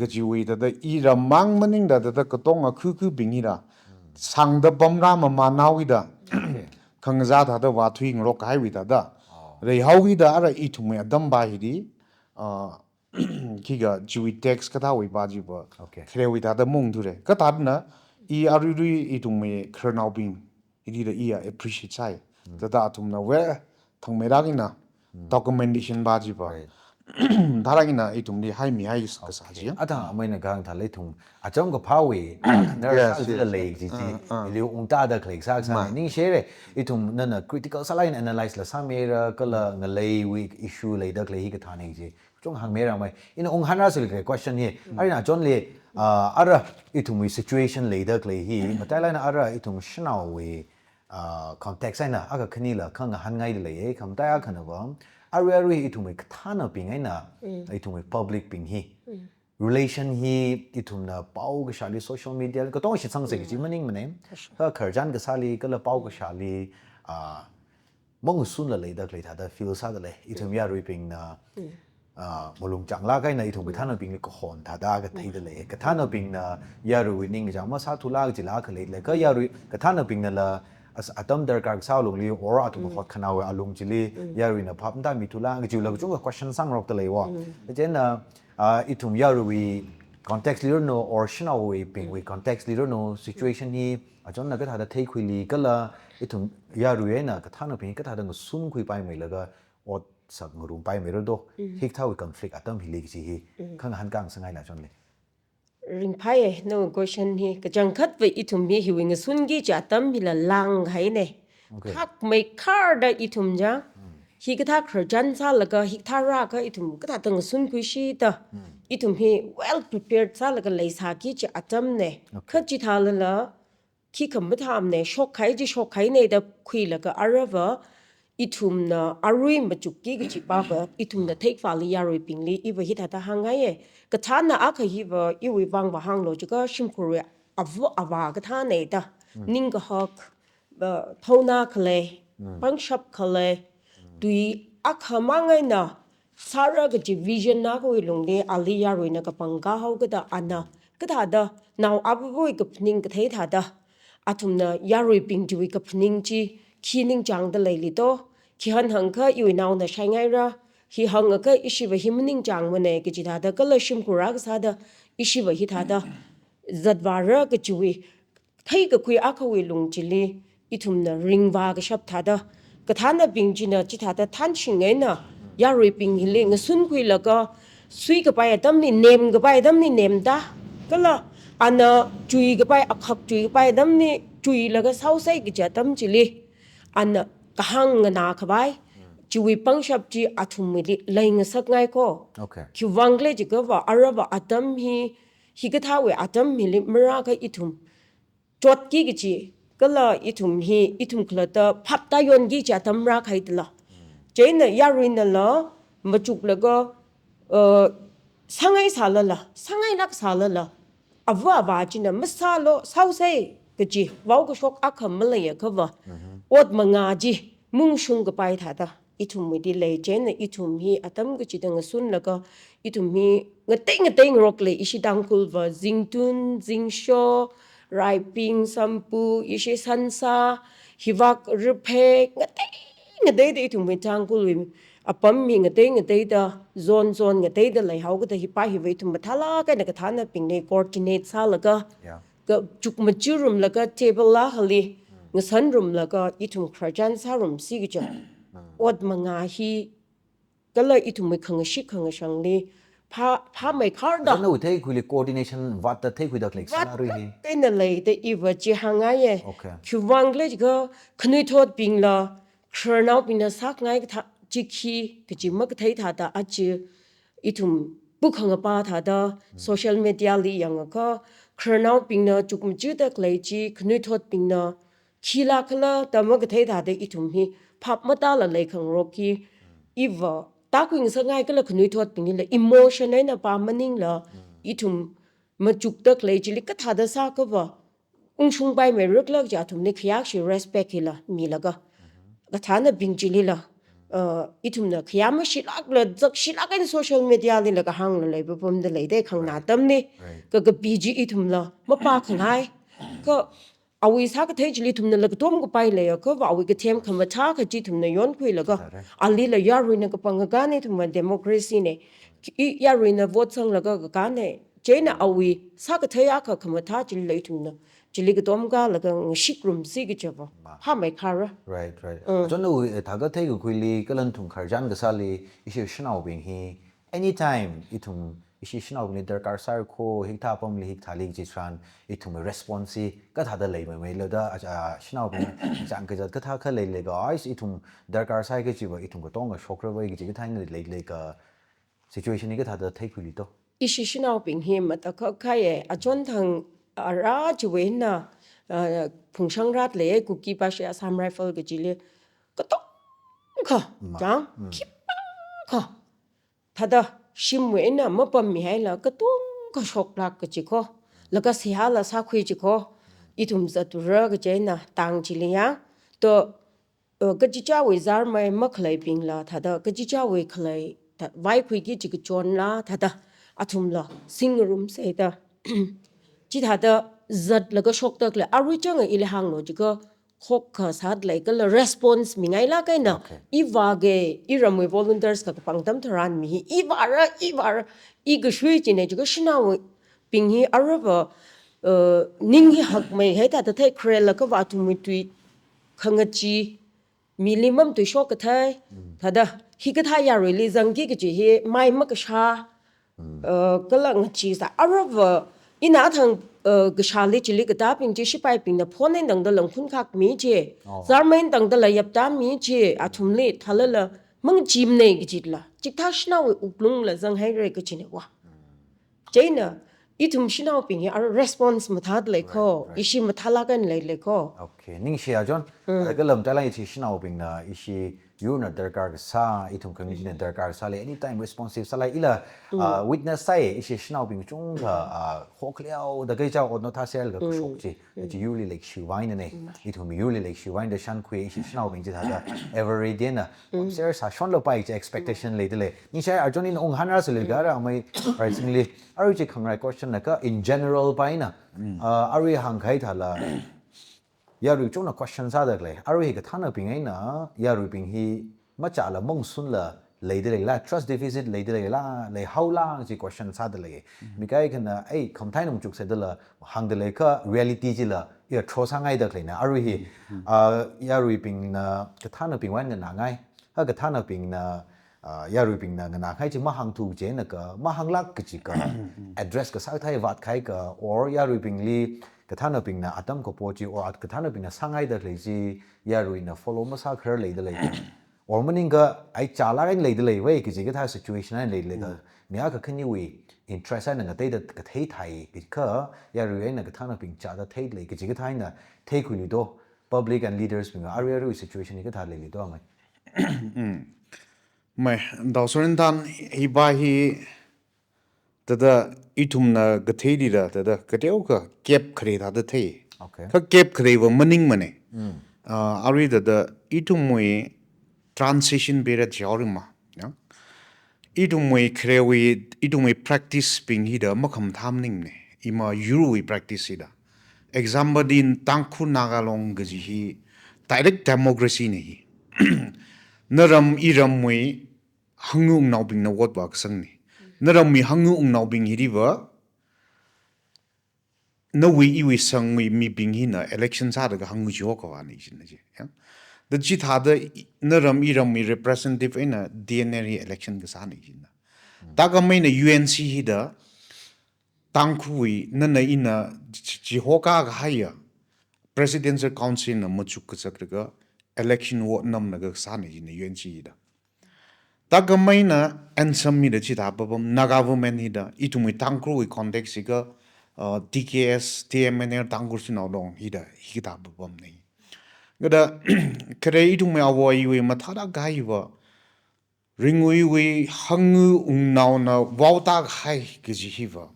Kajiwui thāda iram mang maningda thāda katonga khukhubing hila sāngda pamra mamānhaowuida, khangazā thāda vāthuingarok kahaiwui thāda. Oh. Reihaowuida ara ithumwui atampa hili, ah, khikha chiwui tax kathāwui pa chipa. Okay. Kharewui thāda maungthure. Kathāna i aruirui ithumwui khararnaobing hili da iya appreciate sāi. Thāda athumna we thangmeirak eina documentation pa chipa. Right. Tharak eina ithumli haimihai kasā chi. Okay. Athang ameina kahāng thālei ithum acham kaphāwui, nara yes, sālila yes, lei chi chi, ah, ah, ili ungtada khalei kasā kasā. Ma. Ningshire, ithum nana critical sālāk eina analyze la sāmira, kala ngaleiwui issue leida khalei hi kathāne chi. Chung hāngmeira mai. Ina unghānra sili khalei question hi. Mm. Arui na John li, ah, ara ithumwui situation leida khalei hi, matailāk eina ara ithum shanaowui, ah, context eina akha khanila khangahānngaida lei, eh, khamataiya khana va, arui arui ithumwui kathānabing eina, mm, ithumwui public bing hi. Mm. Relation hi ithumna pao kashāli social media, katonga shitsangsa kaji, mm, maningmane. Kashu. Kha khararchan kasāli, kala pao kashāli, ah, mangasunla leida khalei thāda feel sāda lei. Ithum yaruibingna, mm, ah, malung changlāk eina ithum kathānabingli kahon thāda katheida lei. Kathānabingna yaruiwui ningkachāng masāthula kajila khalei lei. Kha yarui kathānabingnala as-, atam darkar kasā alungli or athum, mm, hotkhanāwui alung chili, mm, yaruina phap matāmithula kajila kachungkha question sāngarokda leiwo. Mm. Chieina, ah, ithum yaruiwui context li ranu or shanaowuibingwui context li ranu situation hi, ah, John na kathāda theikhuili kala ithum yarui eina kathānabing kathāda ngasunkhuipaimeilaga ot sāngarumpaimeira do, mm, hikathāwui conflict atam hili kaji hi, mm, khangahān kahāng sāngaila John li. Ringphai e, nawui question hi, kachangkhatva ithum hi hiwui ngasunki kaji atam hila langhaine. Okay. Hakmeikharda ithum ja, mm, hikathā khararchan sālaga, hikathā rākha ithum kathāda ngasunkhuishida, mm, ithum hi well prepared sālaga leisāki kaji atamne. Okay. Kha chithālala, khikha mathāmane, shokkahai chi shokkahai ne da khuilaga arava, ithumna arui machukki kajipa va, ithumna theikhavāli yaruibingli, iva hithāda hāngngaiye. Kathāna akha hiva, iwui vang va hānglo jiakha shimkhurwui ava avā kathāne da. Mm. Ningkahak, va, thaona khalei, mm, pangshap khalei, tui akhamang eina sāra kaji vision na kawui lungli, ali yaruina kapangkahao kada ana, kathāda, nao avāvawui kaphaning kathei thāda, athumna yaruibing chiwui kaphaning chi khi ningchāngda leili to, khi hanhangkha iwui naona shaingaira, hi hangakha ishiva hi maningchāngmana kaji thāda kala shimkhur rākasāda ishiva hithāda zatvāra kajiwui theikakhui akhawui lung chili ithumna ringvā kashap thāda, kathānabing china chithāda thanshing eina yaruibing hili ngasunkhuilaga, suikapai atamli, nemkapai atamli nemda, kala ana chuikapai, akhak chuikapai atamli chuilaga sāhaosei kaji atam chili ana kahāng nganākhavai chiwui pangshap chi athumwuili leingasakngai ko. Okay. Khiwuivang khala jiakhava, arava atam hi, hikathāwui atam hili marākha ithum chotki kaji, kala ithum hi, ithum khalatta phapta yonki kaji atam rākahai tala. Chieina yaruinala machuklaga, uh, sāngai sālala, sāngailāk sālala, ava avā china masālu, sāhaosei kaji vaokashok akha maleiakhava, ot mangā chi maungshungkapai thāda ithumwuili lei. Chieina ithum hi atam kachida ngasunlaga, ithum hi ngatei ngatei ngarokli, ishi Tangkhulva zingtun, zingsho, raibing, sampu, ishi sansā, hivak, riphek, ngatei ngateida ithumwui Tangkhulwui apam hi ngatei ngateida, zone zone ngateida leihao kajida hipa hiva ithum mathālāk eina kathānabingli coordinate sālaga, Yeah. kachuk machirumlaga table akhali ngasanrumlaga ithum khararchan sārumsi kaja. Ot mangā hi kala ithumwui khangashik khangashangli phā, phāmeikharda. Zana u theikhuili coordination vātda theikhuida khalei scenario hi. Kaina leida iva chi hāngngaiya. Okay. Khiwuivang khala jiakha khanuithotbingla, khararnaobingna sākhangai kathā chi khi kaji makathei thāda aja ithum pukhangapa thāda social media li yangakha, khararnaobingna chukmajada khalei chi, khanuithotbingna khilākhala da makathei thāda ithum hi phap matāla leikhangarokki, iva tākhuingasakngai kala khanuithotbing hila emotion eina pa maningla, ithum machukda khalei chili kathāda sākhava ungshungpaimeirakla kaja athumli khayākshi respect hila milaga, kathānabing chilila, uh, ithumna khayā mashilākla, zakshilāk eina social media lila kahāngla leipapamda leida khanganā atamli. Right. Kha kapi chi ithumla mapākhangai. Kha awui sākathei chili ithumnala katomkapai leiakhava awui kathem khamathā kaji ithumna yonkhuilaga, Correct. alila yaruina kapangkakāna, ithumva democracy na. I yaruina vote sanglaga kakāna. Chieina awui sākathei akha khamathā chilila ithumna chili katomkalaga ngashikrumsi kajava. Phāmeikhara. Right, right. Achon u, eh, thākha theikakhuili kala nathum khararchan kasāli ishi shanaobing hi anytime ithum ishi shanaobingli darkar sāra kho, hikathā apamli hikathāli kaji tharan ithum response hi kathāda leimei, meilu da, ah, shanaobing chāng kazat kathākha leilaga, ai, ithum darkar sāi kajiva ithum katonga shokra vai kaji kathā eina leilaga situation hi kathāda theikhuili to. Ishi shanaobing hi matakhak kahaiya, achon thang ara chiwui eina, ah, phungshang rat leiya, Kuki Bashi Assam Rifle kajili katongkha, chāng, khipākha thāda shimwui eina mapammihaila katongkha shoklāk kaji kho, laga seihāla sākhui ji kho, ithum zatura kaji eina tang chili ya, to, uh, kachichāwui zarmei makhaleibingla thāda, kachichāwui khalei thā, vaikhuiki ji kachonla thāda, athumla singngarumsa da. Chithāda zatlaga shokda khalei, arui chāng ili hānglu jiakha, khokkha sāda lei kala response mingailāk eina. Okay. Ivāga, iramwui volunteers kakapang atam tharan mi hi ivāra, ivāra, i kashui china jiakha shanaobing hi arava, uh, ning hi hakmeihai thāda thei, kharela kavā athumwui tui khangachee, mili mamatuishok kathei, thāda, hikathā yaruili zangki kaji hi mai makashā, uh, kala ngacheesā, arava, ina thang, uh, kashāli chili katābing chi shipaibingna phone eina tangdala ngakhunkakmi ji, Oh. zarmei eina tangdala yaptāmi ji, athumli thālala mangacheemana kajila, chikathā shanaowui wuklungla zanghaira kajina wa. Chieina, ithum shanaobing hi ara response mathāda lei kho, Right, right. ishi mathālāk eina leilei kho. Okay, ningshi achon. Kala matailāk ishi shanaobingna ishi yurna darkar kasā, ithum community na darkar kasāli anytime responsive sālaila, ah, witness sāi, ishi shanaobing chungkha, ah, hokliao da kaichao otno thāserlaga kashok ji, ji yurli leishi vaina ne, ithum yurli leishi vaina da shānkhui, ishi shanaobing chithāda every day na, ser sāshonlapai ji expectation leida lei. Ningshi achon ina unghanrāsālaga ara amei risingli, arui ji khangarai question na kha in general paina, ah, arui hāngkahai thāla, yarui chungna question sāda khalei. Arui hi kathānabing eina yaruibing hi machāla mongsunla leida leila, trust deficit leida leila, leihaola chi question sāda lei. Mikahai khana, ei, khamathā eina machuk sādala hāngda leikha reality chila ya thro sāngaida khaleina. Arui hi, ah, yaruibingna kathānabingwui eina nganāngai. Ha kathānabingna, ah, yaruibingna nganāngai chi mahāngthu chieina ka, mahānglāk kaji ka, address kasā kathā vātkahai ka, or yaruibingli kathānabingna atam kapo chi, or at kathānabingna sāngaida khalei chi, yaruina follow masākharar leida lei. Or maningakha, ai chālāk eina leida leiwui, kaji kathā situation eina leida lei ka. Mi akha khaniwui interest eina ngateida kathei thai, ka, yarui eina kathānabing chāda thei lei, kaji kathā eina theikhuilu do, public and leaders bing, arui arui situation hi kathā leilu do, amei. Mei, Dao Sorenthan, hiva hi, thāda ithumna katheili da, thāda kateokha gap khare thāda thei. Okay. Kha gap khareva maningmana. Ah, arui thāda ithumwui transition period jiao ringma. Ya. Ithumwui kharewui, ithumwui practice bing hi da makhamathā maningmana. Ima yurwui practice hi da. Example di Tangkhul Naga Long kaji hi direct democracy na hi. Naram iramwui hāngu wungnaobingna vote vākasangna. Naramwui hāngu wungnaobing hi diva, nawui iwui sangwui mibing hina election sāda kahāngu chihoka vāna jina chi. Ya. Da chithāda i-, naram iramwui representative eina D N R hi election kasāna jina. Thākhameina U N C hi da Tangkhulwui nana ina chi-, chihoka kahaiya Presidential Council na machuk kazak laga election vote namlaga kasāna jina U N C hi da. Thākhameina N S M hi da chithā papam, Naga Women hi da, ithumwui Tangkhulwui context hi ka, uh, T K S, T M N L, Tangkhul Shanao Long hi da, hikathā papamna. Kada, khare ithumwui āwo āyiwui mathāda kahaiva, ringuiwui hāngu wungnaona vaoda kahai kaji hiva,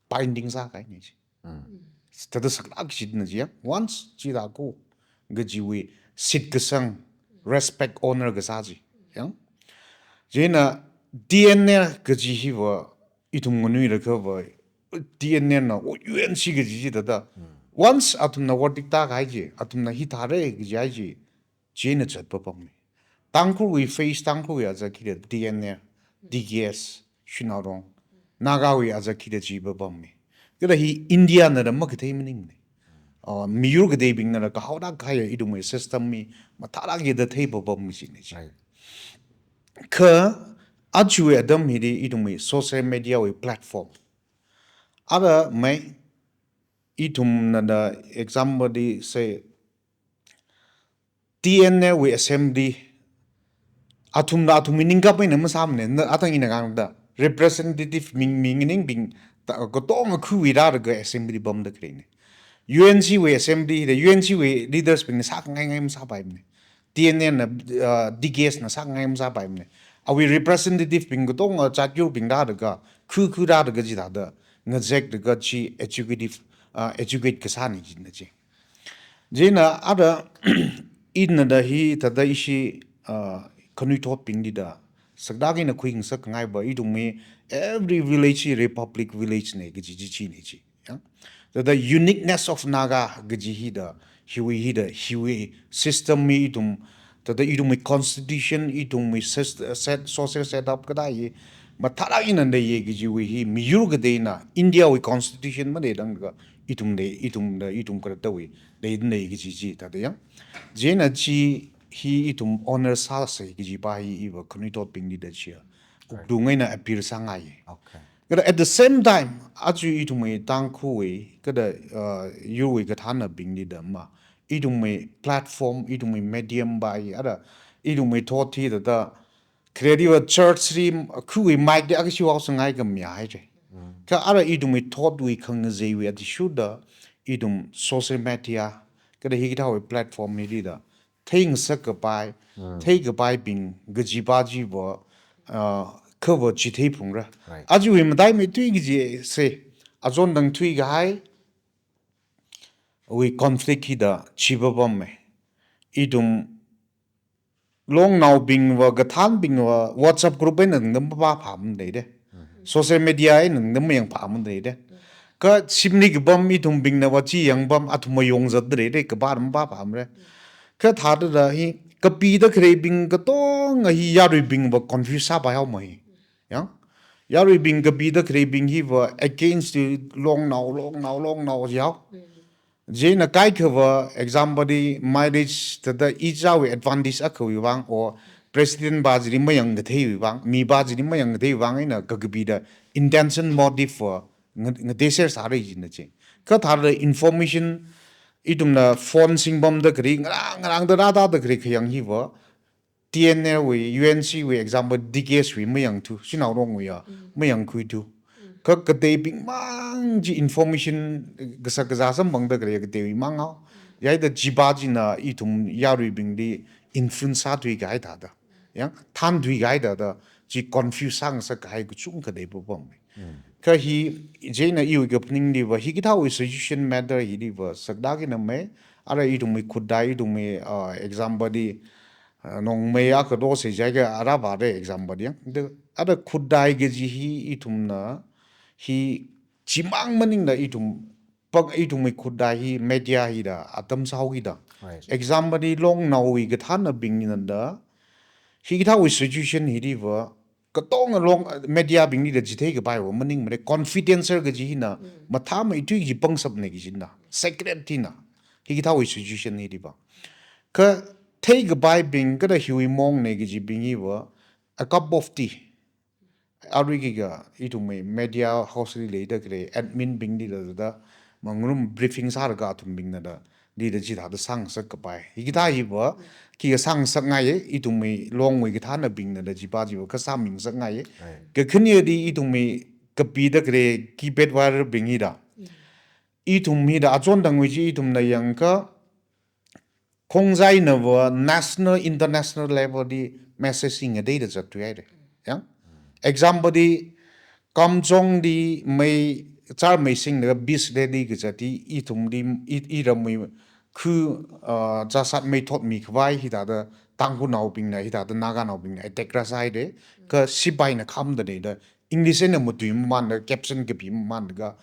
binding sākahaina chi. Thāda saklāk kajina chi, ya. Once chithākha kajiwui shitkasang, respect, honor kasā chi. Ya. Chieina D N R kaji hiva ithum nganuilakhava D N R na, o, U N C kaji chi thāda. Once athumna verdict tākahai chi, athumna hithāra kaji hai chi, chieina zat papamna. Tangkhulwui face, Tangkhulwui azak hi da D N R, T K S, Shanao Long, Nagawui azak hi da chi papamna. Kada hi India na da makathei maningmana. Uh, miyur kateibingna da kahaoda kahaiya ithumwui system hi mathālāka da thei papam china chi. Right. Kha ajawui atam hi di ithumwui social media wui platform. Ara mei ithumna da example di say T N R wui assembly, athumna athumwui ningkap eina masāmana, na atang ina kahāngda, representative ming, mingningbing, ta, katonga khuiwui rālaga assembly pamda khaleina. U N C wui assembly da, U N C wui leaders bingna sākhangai ngai masāpaimana. T N R na, uh, T K S na sākhangai masāpaimana. Awui representative bing katonga zatyurbing rālaga, khu khu rālaga chithāda, ngazek laga chi executive, uh, execute kasāna jina chi. Chieina ara ina da hithāda ishi, ah, khanuithotbingli da saklāk eina khuingasak ngaiva ithumwui every village hi republic village na kaji chi china chi. Ya. Thāda uniqueness of Naga kaji hi da, hiwui hi da, hiwui system hi ithum, thāda ithumwui constitution, ithumwui sys-, set, social setup kathā hi mathālāk eina leiya kajiwui hi miyur kateina India wui constitution maleidang ka ithum lei, ithum da, ithum khalattawui leida lei kaji chi thāda ya. Chieina chi hi ithum honor sāsa kajiva hi iva khanuithotbingli da chiya. Right. Wukdung eina appeal sāngai. Okay. Kada at the same time, aja ithumwui Tangkhulwui, kada, uh, yurwui kathānabingli da ma, ithumwui platform, ithumwui medium va hi, ara ithumwui thot hi thāda, khareli va church li, khuiwui mic li akha shiwao sangai kami haire. Mm. Kha ara ithumwui thotwui khangazeiwui athishurda, ithum social media, kada hikathāwui platform hili da, theingasak kapai, Mm. theikapaibing, kajiva chiva, ah, khava chitheiphungra. Right. Ajawui mataimeithui kaji se, azon dang thuikahai, wui conflict hi da chi papamma. Ithum longnaobing va kathānbing va WhatsApp group eina tangda mapā phāmada leida. Mhm. Social media eina tangda mayang phāmada leida. Kha shimli kapam ithumbingna va chi yangpam athum mayong zatda leire, kapā ram pā pamre. Kha thāda hi kapida khaleibing katonga hi yaruibing va confuse sāpai haowa hi. Yang? Yaruibing kapida khaleibing hi va against to longnao, longnao, longnao yao. Chieina kaikha va example di mileage thāda ichāwui advantage akhawui vang or president pā chili mayang katheiwui vang, mi pā chili mayang katheiwui vang eina kakapida intention motive va nga-, ngateser sāra jina chi. Kha thāda information ithumna phone singpamda khalei, ngarang ngarangda rāda khalei khayang hi va, T N L wui, U N C wui example, D K S wui mayangthu, Shanao Longrongwui ya, mayangkhuithu. Kha kateibing mang chi information kasak kazā samphangda khalei kateiwui mang hao. Yaida chipā china ithum yaruibingli influence sāthui kahai thāda. Yang, thānthui kahai thāda, chi confuse sāngasak kahai kachungkha leipapam. Kha hi, chieina iwui kaphaningli va, hikathāwui suggestion matter hili va, sakda kina mei, ara ithumwui khutdai, ithumwui, uh, example di, uh, nongmei akha do se jai ka ara va de example di. De, ara khutdai kaji hi ithumna, hi chimang maningla ithum, pak ithumwui khutdai hi media hida, atam sāhaoki da. Right. Example di longnaowui kathānabingna da, hikathāwui suggestion hili va, katonga long, media bingli da chithei kapai va maningmare, confidential kaji hina, mathāmeithui kaji pangshapne kajina, secret hina, hikathāwui suggestion hili va. Kha theikapaibing, kha da hiwui maongne kajibing hi va, a cup of tea. Arui kika, ithumwui media house li leida khalei, admin bingli da, da, mangarum briefing sālaga athumbingna da, li da chithāda sāngasak kapai. Hikathā hi va, kika sāngasakngaiye, ithumwui longwui kathānabingna da chipā chi va, kha sāmingasakngaiye. Right. Kakhane di ithumwui kapida khalei keypad warrior bing hida. Ithum hida, achon tangwui chi ithumna yangkha, khongzaina va national, international level di message hi ngateida zatthui haire. Yang? Example di, Kamjong di mei, char mei singda bis de di kazat di, ithum di, i, iramwui khu, uh, chāsat mei thotmi khavai hithāda Tangkhulnaobingna, hithāda Naganaobingna, attack rāsāi de, kha sipaina khamda ne da, English eina matui mamānda, caption kapi mamānda ka,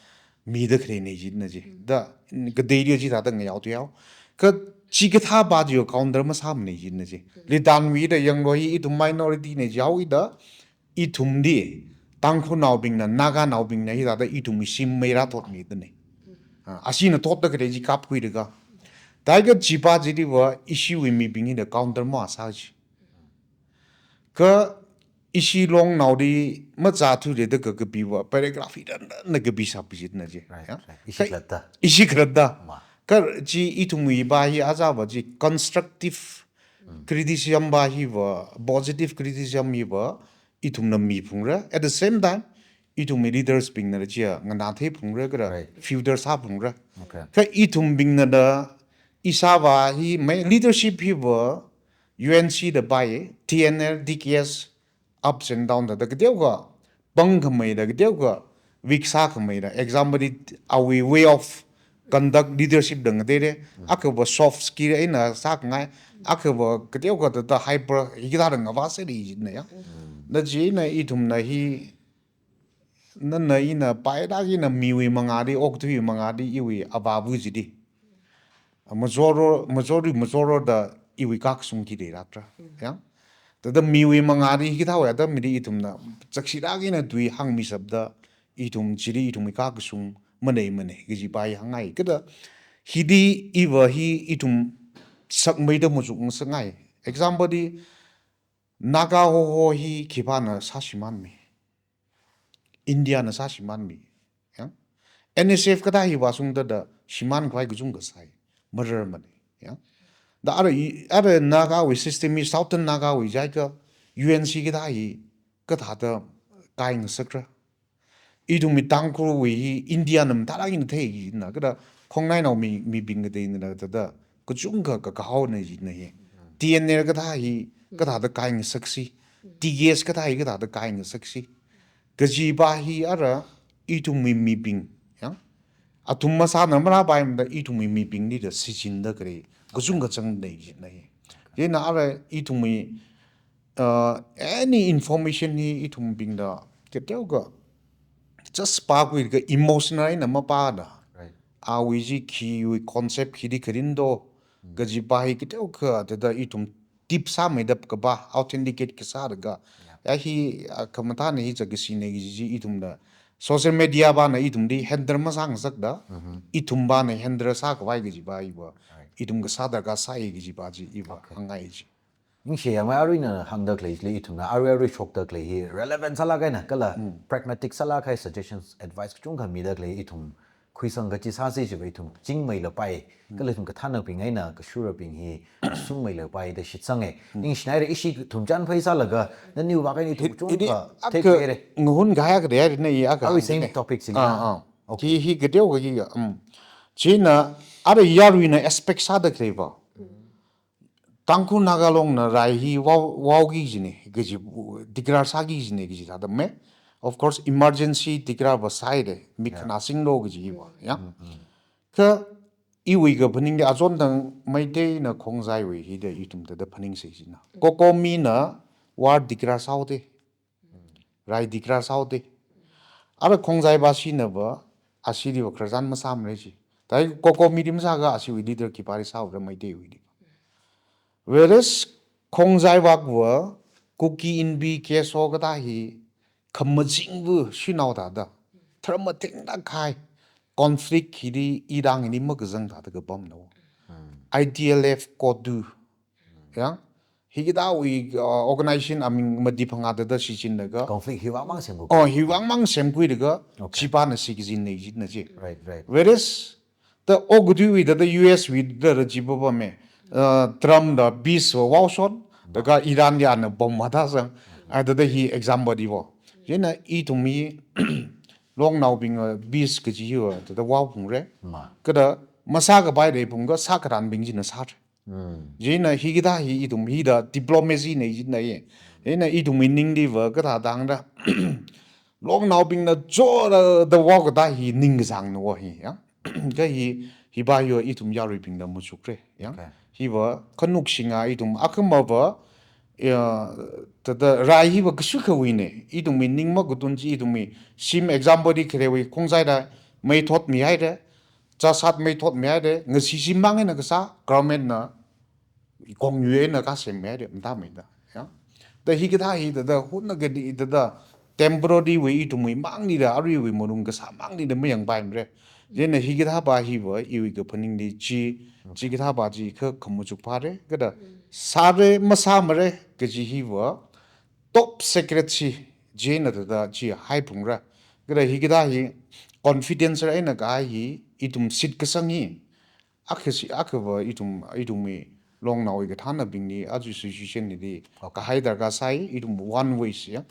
mida khaleine jina chi. Da, kateili chithāda ngayaothui hao. Kha chikathā pā chi counter masāmane jina chi. Litanwui da yangloi ithum minority ne jihaoda, ithum di, Tangkhulnaobingna, Naganaobingna, hithāda ithumwui shim mei rāthotmida ne. Ah, ashina thotda khalei chi kapkhuida ka. Dai ka chipā chili va, ishiwui mibing hina counter masā chi. Kha ishi longnaoli machāthuda da kakapi va, paragraph hi dan dan na kapi sāpi jina chi. Right, ya? Right. Ishi khalatta. Ishi khalatta. Ma. Kha chi ithumwui pā hi aja va chi constructive criticism pā hi va, positive criticism hi va, ithumna miphungra. At the same time, ithumwui leaders bingna da chiya nganātheiphungra, kha da Right. filter sāphungra. Okay. Kha ithumbingna da ishāvā hi mei leadership hi va U N C da pai, T N L, D K S, ups and down da, da kateokha pangkhamei da, kateokha weak sākhamei da. Example di awui way of conduct leadership da ngateire, akha va soft skill eina sākhangai, akha va kateokha da, da hyper, hikathā da ngavā seri jina ya. Da chieina ithumna hi, nana ina paida kina miwui mangāli, okathuiwui mangāli, iwui avāva chili. Majoro, majoro, majoro da iwui kakasung khi leilākra. Ya? Thāda miwui mangāli hikathāwui atam mili ithumna, chakshida kina tui hāngmishapda, ithum chili ithumwui kakasung maneimane, kaji pā hi hāngngai. Kha da, hili iva hi ithum sakmeida machukngasakngai. Example di, Naga Hoho hi khipāna sāshimānmi. India na sāshimānmi. Ya? N S F kathā hi vāshungda da shimānkhavai kachungkha sai. Mararmane. Ya? Da ara i, ara Nagawui system hi, Southern Nagawui jiakha U N C kathā hi kathāda kai ngasakra. Ithumwui Tangkhulwui hi India na mathālāk eina theina, kha da khongnainaomi, mibing kateina thāda kachungkha kakahaona jina hi. T N L kathā hi kathāda kai ngasaksi. T K S kathā hi kathāda kai ngasaksi. Kaji pā hi ara ithumwui mibing, ya? Athum masāna marāpaimada ithumwui mibingli da shichinda khalei kachungkha chang lei jina hi. Chieina ara ithumwui, uh, any information hi ithumbingda kateokha just pākhuilaga emotional eina mapāda. Right. Awui chi khiwui concept khili kharin do, kajipa hi kateokha thāda ithum tip sāmeida kapa, authenticate kasālaga. Ya hi, ah, khamathāna hi zatkashina kaji chi ithumna social media pana ithumli handle masāngasakda, ithumpana handle sākhavai kajipa iva. Ithum kasā darkar sāi kajipa chi iva hāngngai chi. Ningshi yangmei, aruina hāngda khalei chili ithumna arui arui shokda khalei hi relevant sālāk eina kala pragmatic sālāk eina suggestions, advice kachungkha mida khalei ithum khuisang kachi sāsi chiva ithum chingmeilapai. Kala ithum kathānabing eina kashurabing hi sungmeilapai da shitsanga. Ningshinaira, ishi ithum chānphai sālaga naniwui vang eina ithum kachungkha Aka ngahun kahai aka dei na i aka. Arui same topic chili. Ah, ah. Hi, hi kateokha hi, um. China, ara yaruina expect sāda khaleiva. Tangkhul Naga Longna rai hi vao, vaoki kajina, kaji, declare sāki kajina kaji thāda me. Of course, emergency declare va sāhaira, mik khana singlu kajiva, ya. Kha iwui kaphaning hi achon thang Meiteina Khongjaiwui hi da ithum thāda phaningsei china. COCOMIna war declare sāhaoda. Rai declare sāhaoda. Ara Khongjai va shinava, ashiliva khararchan masāmara chi. Thāda COCOMIli masāakha ashiwui leader khipāli sāhaora Meiteiwuili. Whereas Khongjai va kuva, Kuki Inpi case ho kathā hi, khamachingva shanao thāda. Tharmathengda khai, conflict hili, irang hili makazang thāda kapamna. ITLF, COTU, ya. Hikathāwui, uh, organization aming mati phangā thāda shichinlaga. Conflict hi vangmang semkhui. Oh, hi vangmang semkhuilaga, chipana shichinna jina chi. Right, right. Whereas, the okathuiwui thāda US wui thāda chipapa me. Uh, Trump da peace va vaoshon, thāda Iranli ana bomb mathāsang. Ah, thāda hi example diva. China ithum hi longnaobing, uh, peace kaji hiva, thāda vaophungra. Kha thāda masākapai leiphungakha sākathanbing china sāra. China hikathā hi ithum hi da diplomacy na china ye. China ithumwui ningliva kathā tangda. Longnaobingna chora da vaokathā hi ningkachāngna hi, ya. Kha hi, hiva hiva ithum yaruibingna machukra, ya. Hiva khanuk shinga ithum akhamava, ya, thāda rai hiva kashukhawuina. Ithumwui ning makatun chi ithumwui shim example li kharewui Khongjaida mei thotmihaira. Chasat mei thotmihaira, ngasi shimang eina kasā, governmentna, kongyu eina kasem mihaira, mathāmeida, ya. Thāda hikathā hi thāda, huna kadi thāda, temporary wui ithumwui mangli da, aruiwui malung kasā mangli da mayangpaimara. China hikathāpa hiva, iwui kaphaningli chi, chikathāpa chi kha khamachuk phāra, kha thāda, sāra, masāmara, kaji hiva, top secret chi, china thāda chi haiphungra. Kha thāda hikathā hi confidential eina kahai hi, ithum shitkasang hi. Akha shi, akhava ithum, ithumwui longnaowui kathānabingli, aja situation hili, kahai darkar sāi, ithum one ways, ya.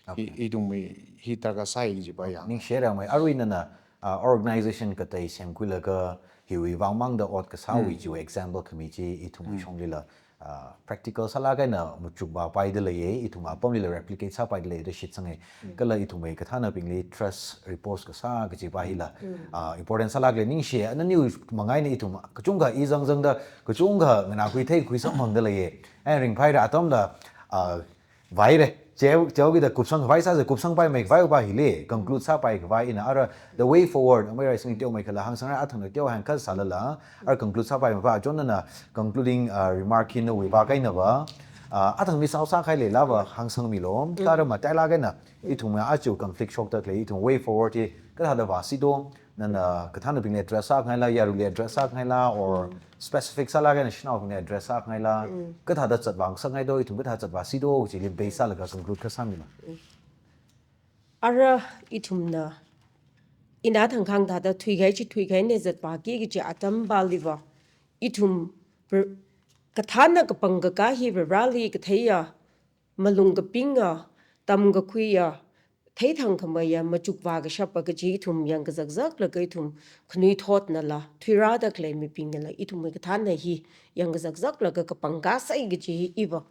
Hi, ithumwui hi darkar sāi kajipa ya. Ningshi yangmei, aruina na, ah, organization katei semkhuilaga hiwui vangmangda ot kasāwui chiwui example khami chi ithum shonglila, ah, practical sālāk eina machukvāpaida leiya, ithum apamlila replicate sāpaida leiya da shitsanga. Kala ithumwui kathānabingli trust repose kasā kajipa hila, ah, important sālākla ningshi, naniwui vang eina ithum kachungkha i zangzangda, kachungkha nganākhui theikhui samphangda leiya. Ai ringphāra atamda, ah, vaira. Cheo, cheokida kupsang khavai sāsa, kupsangpaimei khavaipa hili, conclude sāpai khavai ina ara, the way forward, amei raising teomeikhala hāngsangra, athangna teo hāngkha sālala, ara conclude sāpaimeipa, achonna concluding, uh, remark hi nawuipa kainava, uh, athang mi sao sākahai leilava, hāngsangmilu, thāda matailāk eina, ithumna aja conflict shokda khalei, ithum way forward hi, kathāda vāsi do, nana kathānabingli address sākhangaila, yaruili address sākhangaila, or specific sālāk eina shanaobingli address sākhangaila, kathāda zatvā ngasakngai do, ithum kathāda zatvāsi do, chili base sālaga conclude kha sāmila. Ara ithumna, ina thangkhang thāda thuikahai chi thuikahai eina zatvāki kaji atam pāliva, ithum, kathāna kapangkaka hi Vareli katheiya, malung kapinga, tamkakhuiya, theithangkhameiya, machukvā kashapa kaji ithum yangkazakzaklaga ithum khanuithotnala, thuirāda khalei mibingnala, ithumwui kathāna hi yangkazakzaklaga kapangkasai kaji hi iva.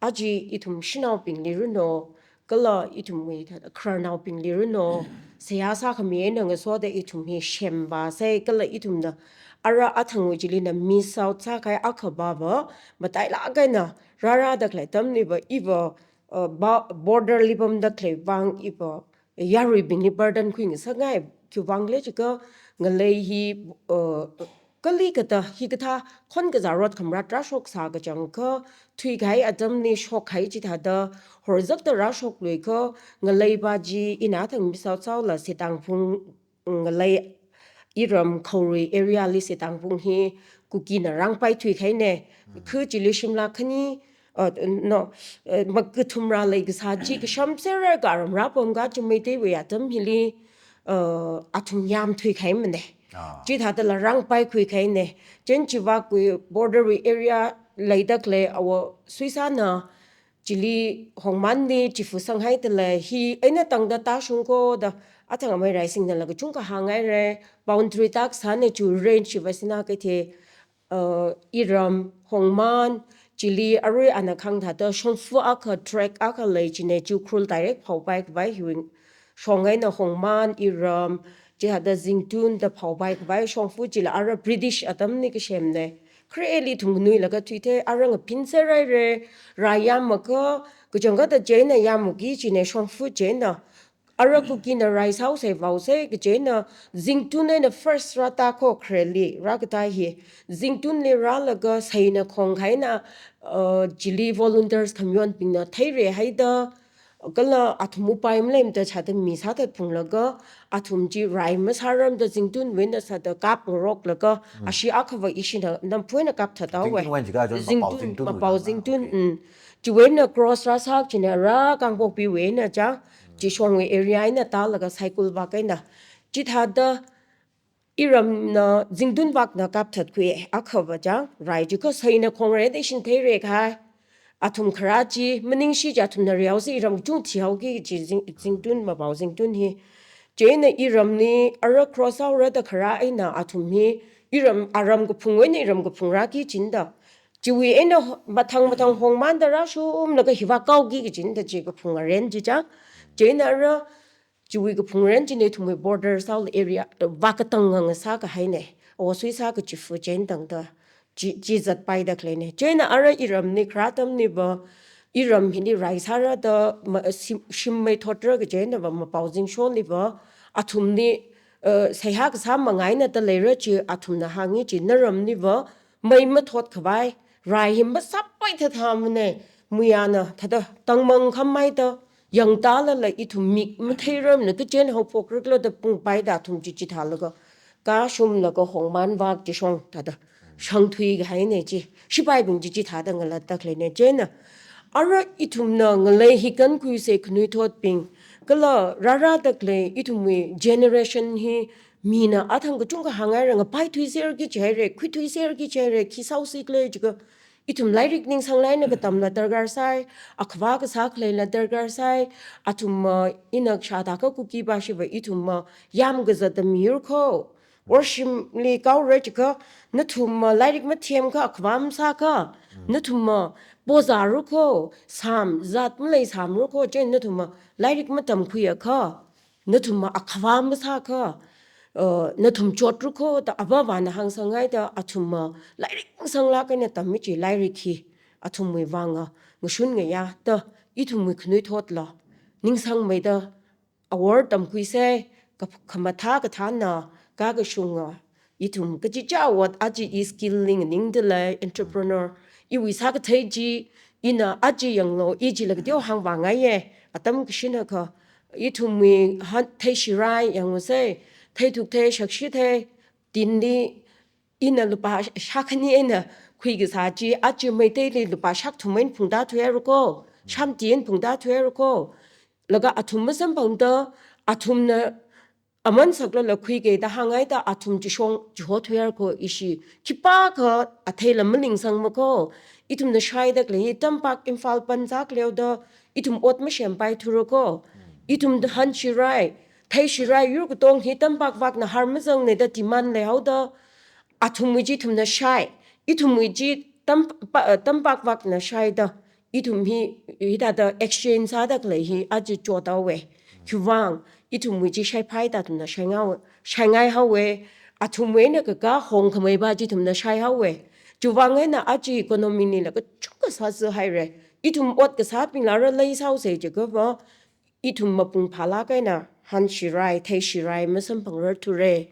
Aja ithum shanaobingli runo, kala ithumwui khararnaobingli runo, seihā sākhami eina ngasoda ithum hi shemvāsai, kala ithumna, ara athangwui chilina miss out sākahai akhava, matailāk eina, rārāda khalei atamliva, iva, uh, ba-, border li pamda khalei vang iva, yaruibingli burden khuingasakngai. Khiwuivang khala jiakha ngalei hi, uh, kalikatā hikathā khon kazā rot khamarat rāshoksā kachangkha thuikahai atamli shokkahai chithāda horzakta rāshokluikha ngalei pa chi ina thang Miss South South la Sitangphung ngalei iram Khaorui area li Sitangphung hi Kukina rāngpai thuikahaina. Khu chili shimla khani, uh, no, uh, makathum rālei kasā chi kasham sera ka aram rāpam ka chi Meiteiwui atam hili, uh, athum yam thuikahaimana. Ah. Chithādala rāngpai khuikahaina. Chieina chiwui border wui area leida khalei Awo Suisana chili Hongmanli chifa sanghaidalei hi eina tangda tāshungko da athang amei Raisingnala kachungkha hānghaira, boundary tak sāna chu range chiva sina kathei, uh, iram Hongman chili arui ana khangthāda shongfa akha track akha lei china chu Ukhrul direct phaopai khavai hiwui shong eina Hongman, iram, chithāda Zingtun da phaopai khavai shongfa chila ara British atamli kasemna. Khareli thumkhanui laga thuithei, ara ngapin seraira, rai yamaka, kachangkhatta chieina yamaki china shongfa chieina. Ara Kukina rai sāhaosa vaosa, kachieina Zingtun eina first rātāko khareli, rākatā hi. Zingtunli rālaga seina khongkhaina, uh, chili volunteers khamayonbingna theira haida, kala athum upai maleimada chithāda mi sāthat phunglaga, athum chi rai masāramda Zingtunwui eina sāda kapngaroklaga, mm, ashi akhava ishina namphuina kapthat haowa. Zingtunwui eina jiakha John Zingtun, Mapao Zingtun, Mapao wui Zingtun, okay. Mm. Chiwui eina cross rāsak china rā Kangpokpiwui eina cha, mm, chi shongwui area eina tālaga Saikul vak eina. Chithāda iramna Zingtun vakna kapthatkhui akhava chang, rai jiakha seina khongra da ishin theira kahai. Athum kharā chi, maningshi chi athumna rihaosa iram kachung thihaoki chi Zing-, Zingtun, Mapao Zingtun hi. Chieina iramli ara cross haora da kharā eina athum hi, iram, aram kaphungwui eina iram kaphung rāki chinda. Chiwui eina ho-, mathang mathang Hongmanda rāshunglaga hiva kaoki kachinda chi kaphung aren chi chang. Chieina ara chiwui kaphung aren china ithumwui border South area, eh, vak katang ngasā kahaina. Awo Suisa kachifa chieina tangda chi, chi zatpaida khaleina. Chieina ara iramli kharā atamliva, iram hili rai sāra da ma, shim, shim meithotra kachieina va Mapao Zingsholiva, athumli, eh, seihā kasā mangaina da leira chi athumna hāngi chi naramliva, mei mathot khavai, rai hi masāpai thatha mana, muiyana thāda tangmang khamai da, yangtālala ithum mik matheiramna kachien haophokrakla da pungpaida athum chi chithālaga, kashumlaga Hongman vak chi shong thāda, shangthui kahaina chi, shipaibing chi chithāda ngalatda khaleina chieina. Ara ithumna ngalei hi kankhuisa khanuithotbing, kala rārada khalei ithumwui generation hi mina athang kachungkha hānghaira, ngapai thuiserki jihaira, khui thuiserki jihaira, khi sāhaosi khala jiakha, ithum lairik ningsanglāk eina katamla darkar sai, akhava kasā khaleila darkar sai, athum ma ina kashā thākha Kuki pa shiva ithum ma yam kazata miyur kho. Worshipli kaora jiakha, nathum ma lairik mathem kha, akhava masā kha, nathum ma pozaru kho, sam, zat malei samru kho, chieina nathum ma lairik matamkhui akha, nathum ma akhava masā kha, uh, nathum chotru kho, da avāvana hāngsanghaida, athum ma lairik ningsanglāk eina tammi chi lairik hi, athumwui vanga, ngashun ngayā, da, ithumwui khanuithotla, ningsangmeida, awor tamkhuisa, ka, khamathā kathāna, kakashunga, ithum kachichā ot aja i skill li nganingdalei, entrepreneur, iwui sākathei chi, ina aja yanglu, i chila kateo hāngvāngaiya, atam kashinakha, ithumwui han, theishirai yangusa, theithukthei, shakshithei, tinli, ina lupā shākhani eina khuikasā chi, aja Meiteili lupā shakthum eina phungda thuihaira kho, shamti eina phungda thuihaira kho. Laga athum masamphangda, athumna aman saklala khuikida hānghaida athum chishong chiho thuihaira kho ishi. Khipākha atheila maningsangma kho. Ithumna shaida khalei hi tampak Imphal panzak leoda ithum ot mashempaithura kho. Ithum hanshirai, theishirai yur katong hi tampak vakna har mazangna da demand leihaoda athumwui chi ithumna shai. Ithumwui chi tam, pa, tampak vakna shaida. Ithum hi, hithāda exchange sāda khalei hi aja chothaowa. Khiwuivang, ithumwui chi shaiphaida athumna shaingao, shaingaihaowa. Athumwui eina kakā hongkhamei pa chi ithumna shaihaowa. Chiwuivang eina aja economy lila kachungkha sāzahaira. Ithum ot kasābingla rāleisāhaosa jiakhava, ithum mapung phālāk eina hanshirai, theishirai masamphangrarthura.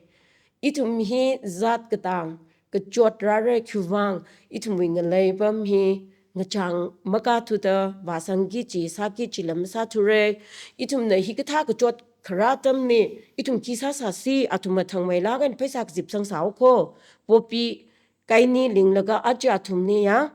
Ithum hi zat katang, kachot rāra khiwuivang, ithumwui ngalei apam hi ngachang makathuda vāsangki kaji, sāki kajila masāthura. Ithumna hikathā kachot kharā atamli, ithum khi sāsāsi, athumna thangmeilāk eina pheisā kazip sangsāhaokho. Poppy kaini linglaga aja athumli ya,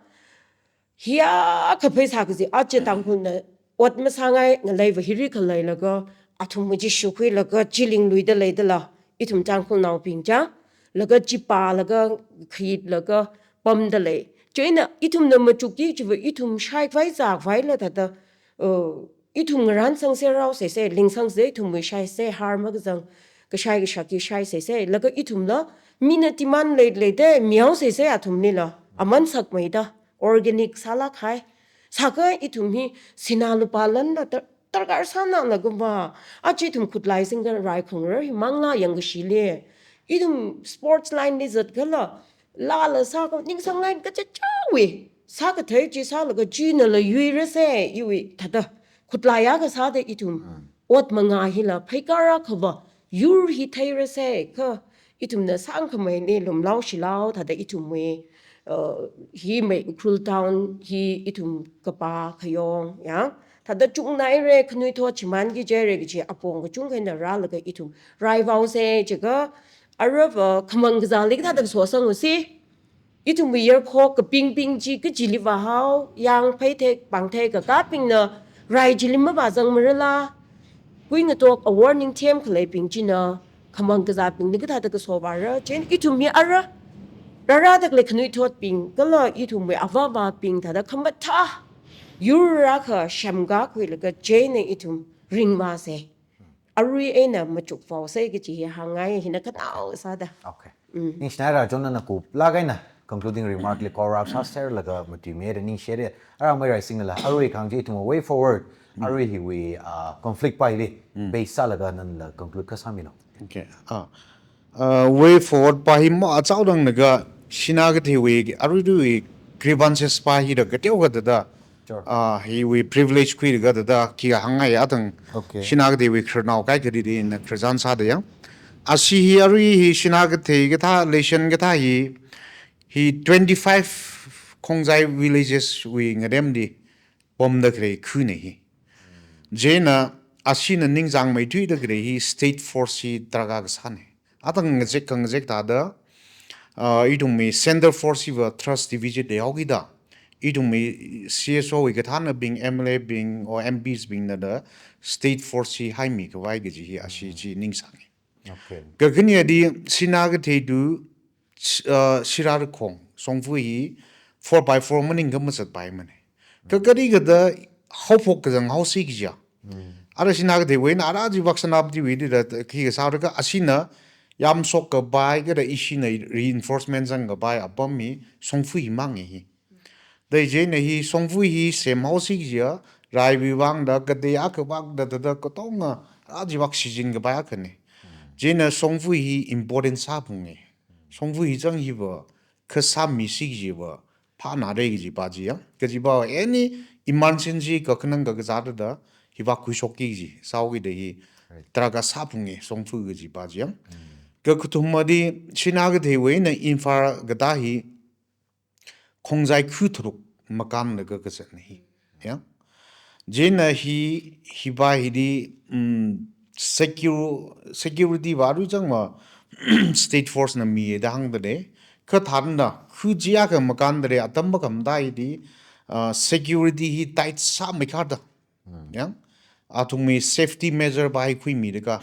hiyākha pheisā kazip, aja Tangkhulna ot masāngai, ngaleiva hili khaleilaga, athumwui chi shukhuilaga, chi lingluida leidala, ithum Tangkhulnaobing chang, laga chi pālaga, khayitlaga, pamda lei. Chieina ithumna machukki kajiva, ithum shaikhavai zākhavaila thāda, uh, ithum ngarān sangser rao sese, ling sangse, ithumwui shaise, har makazang, kashai kashak hi shai sese, laga ithumla, mina demand lei leida, mihao sese athumlila, aman sakmeida, organic sālāk kahai. Sākha ithum hi sinā lupā lanla dar-, darkar sāna laga va, aja ithum khutlai singda rai khongrar hi mangla yangkashili. Ithum sports line li zatkhala, lala sākha ningsang line kachichāwui. Sākathei chi sālaga chinala yuirase, iwui thāda. Khutlai akha sāda ithum. Mm. Ot mangā hila pheikar akhava, yur hi theirase, kha ithumna sangkhameili lumlao shilao, thāda ithumwui, uh, hi mei Ukhrul town hi ithum kapā khayong, ya. Thāda chungnaira, khanuithot shimānki kajihaira kaji apong kachungkha eina rālaga ithum raivaose, chiakha arava khamang kazāli kathāda kasosang usi. Ithumwui yarkhok kapingbing chi kachili vāhao, yang pheithei, pangthei kakābingna rai chili mavāzangmarala, kuingatok a warning them khaleibing china, khamang kazābingli kathāda kaso vāra, chieina ithum hi ara, rārada khalei khanuithotbing, kala ithumwui avāvābing thāda khamathā, yur akha semkakhuilaga chieina ithum ringvāse. Arui eina machukvaose kaji hi hāngngai, hina khanao sāda. Okay. Mm. Ningshinaira John, nana kuplāk eina concluding remark li kora sāserlaga matuimida ningshire. Ara Meiraisingla, arui khangji ithum way forward, Mm. arui hiwui, ah, conflict pa hili, Mm. base sālaga nanala conclude kasāmilu. Okay. Ah. Uh, way forward pa hi ma achaodang naga Sina katheiwui, aruiruiwui grievances pa hi da kateokha thāda, Sure. Ah, hiwui privilege khuilaga thāda, khi hāngngai atang Okay. Sina katheiwui khararnao kaikha didi na kharzan sāda ya. Ashi hi arui hi Sina kathei kathā, election kathā hi, hi twenty-five Khongjai villages wui ngaremli pamda khalei khuna hi. Chieina ashina ningchāngmeithuida khalei hi state force hi tarākha kasāna. Atang ngazek khangazek thāda, ah, ithumwui center force hiva thrust deficit leihaokida, ithumwui C S O wui kathānabing, M L A bing, or M Ps bingna da state force hi haimikhavai kaji hi ashi chi ningsānga. Okay. Kakhaneli Sina kathei tu, s-, ah, Sirarakhong, shongfa hi four by four maningakha mazatpaimana. Kakali kathāda haophok kazang haosi kajiya. Mm. Ara Sina katheiwui eina ara chivak Senapatiwui dida khi kasā raka ashina yamshok kapai kathāda ishina reinforcement zangkapai apam hi shongfa hi manga hi. Thāda chieina hi shongfa hi semhaosi kajiya, raiwui vangda katei akha vak thāda thāda katonga ara chivak shichinkapai akhana. Chieina shongfa hi important sāphunga. Shongfa hi chang hiva, kha sāmisi kajiva, phānāra kajipa chiya. Kajipa any emergency kakhanang kakazā thāda, hi vak khuishokki kaji, sāhaokida hi, Right. tarākha sāphunga, shongfa kajipa chiya. Mm. Kakathumali, Sina katheiwui eina Imphal kathā hi, Khongjai khu tharuk makānlaga kazatna hi. Ya. Chieina hi, hipa hili, mm, secu-, security va arui changva state force na mida hāngda lei. Kha thānda, khu chi akha makānda lei, atam makhamda hili, ah, security hi tight sāmeikharda. Hmm. Ya. Athumwui safety measure pa hi khuimilaga,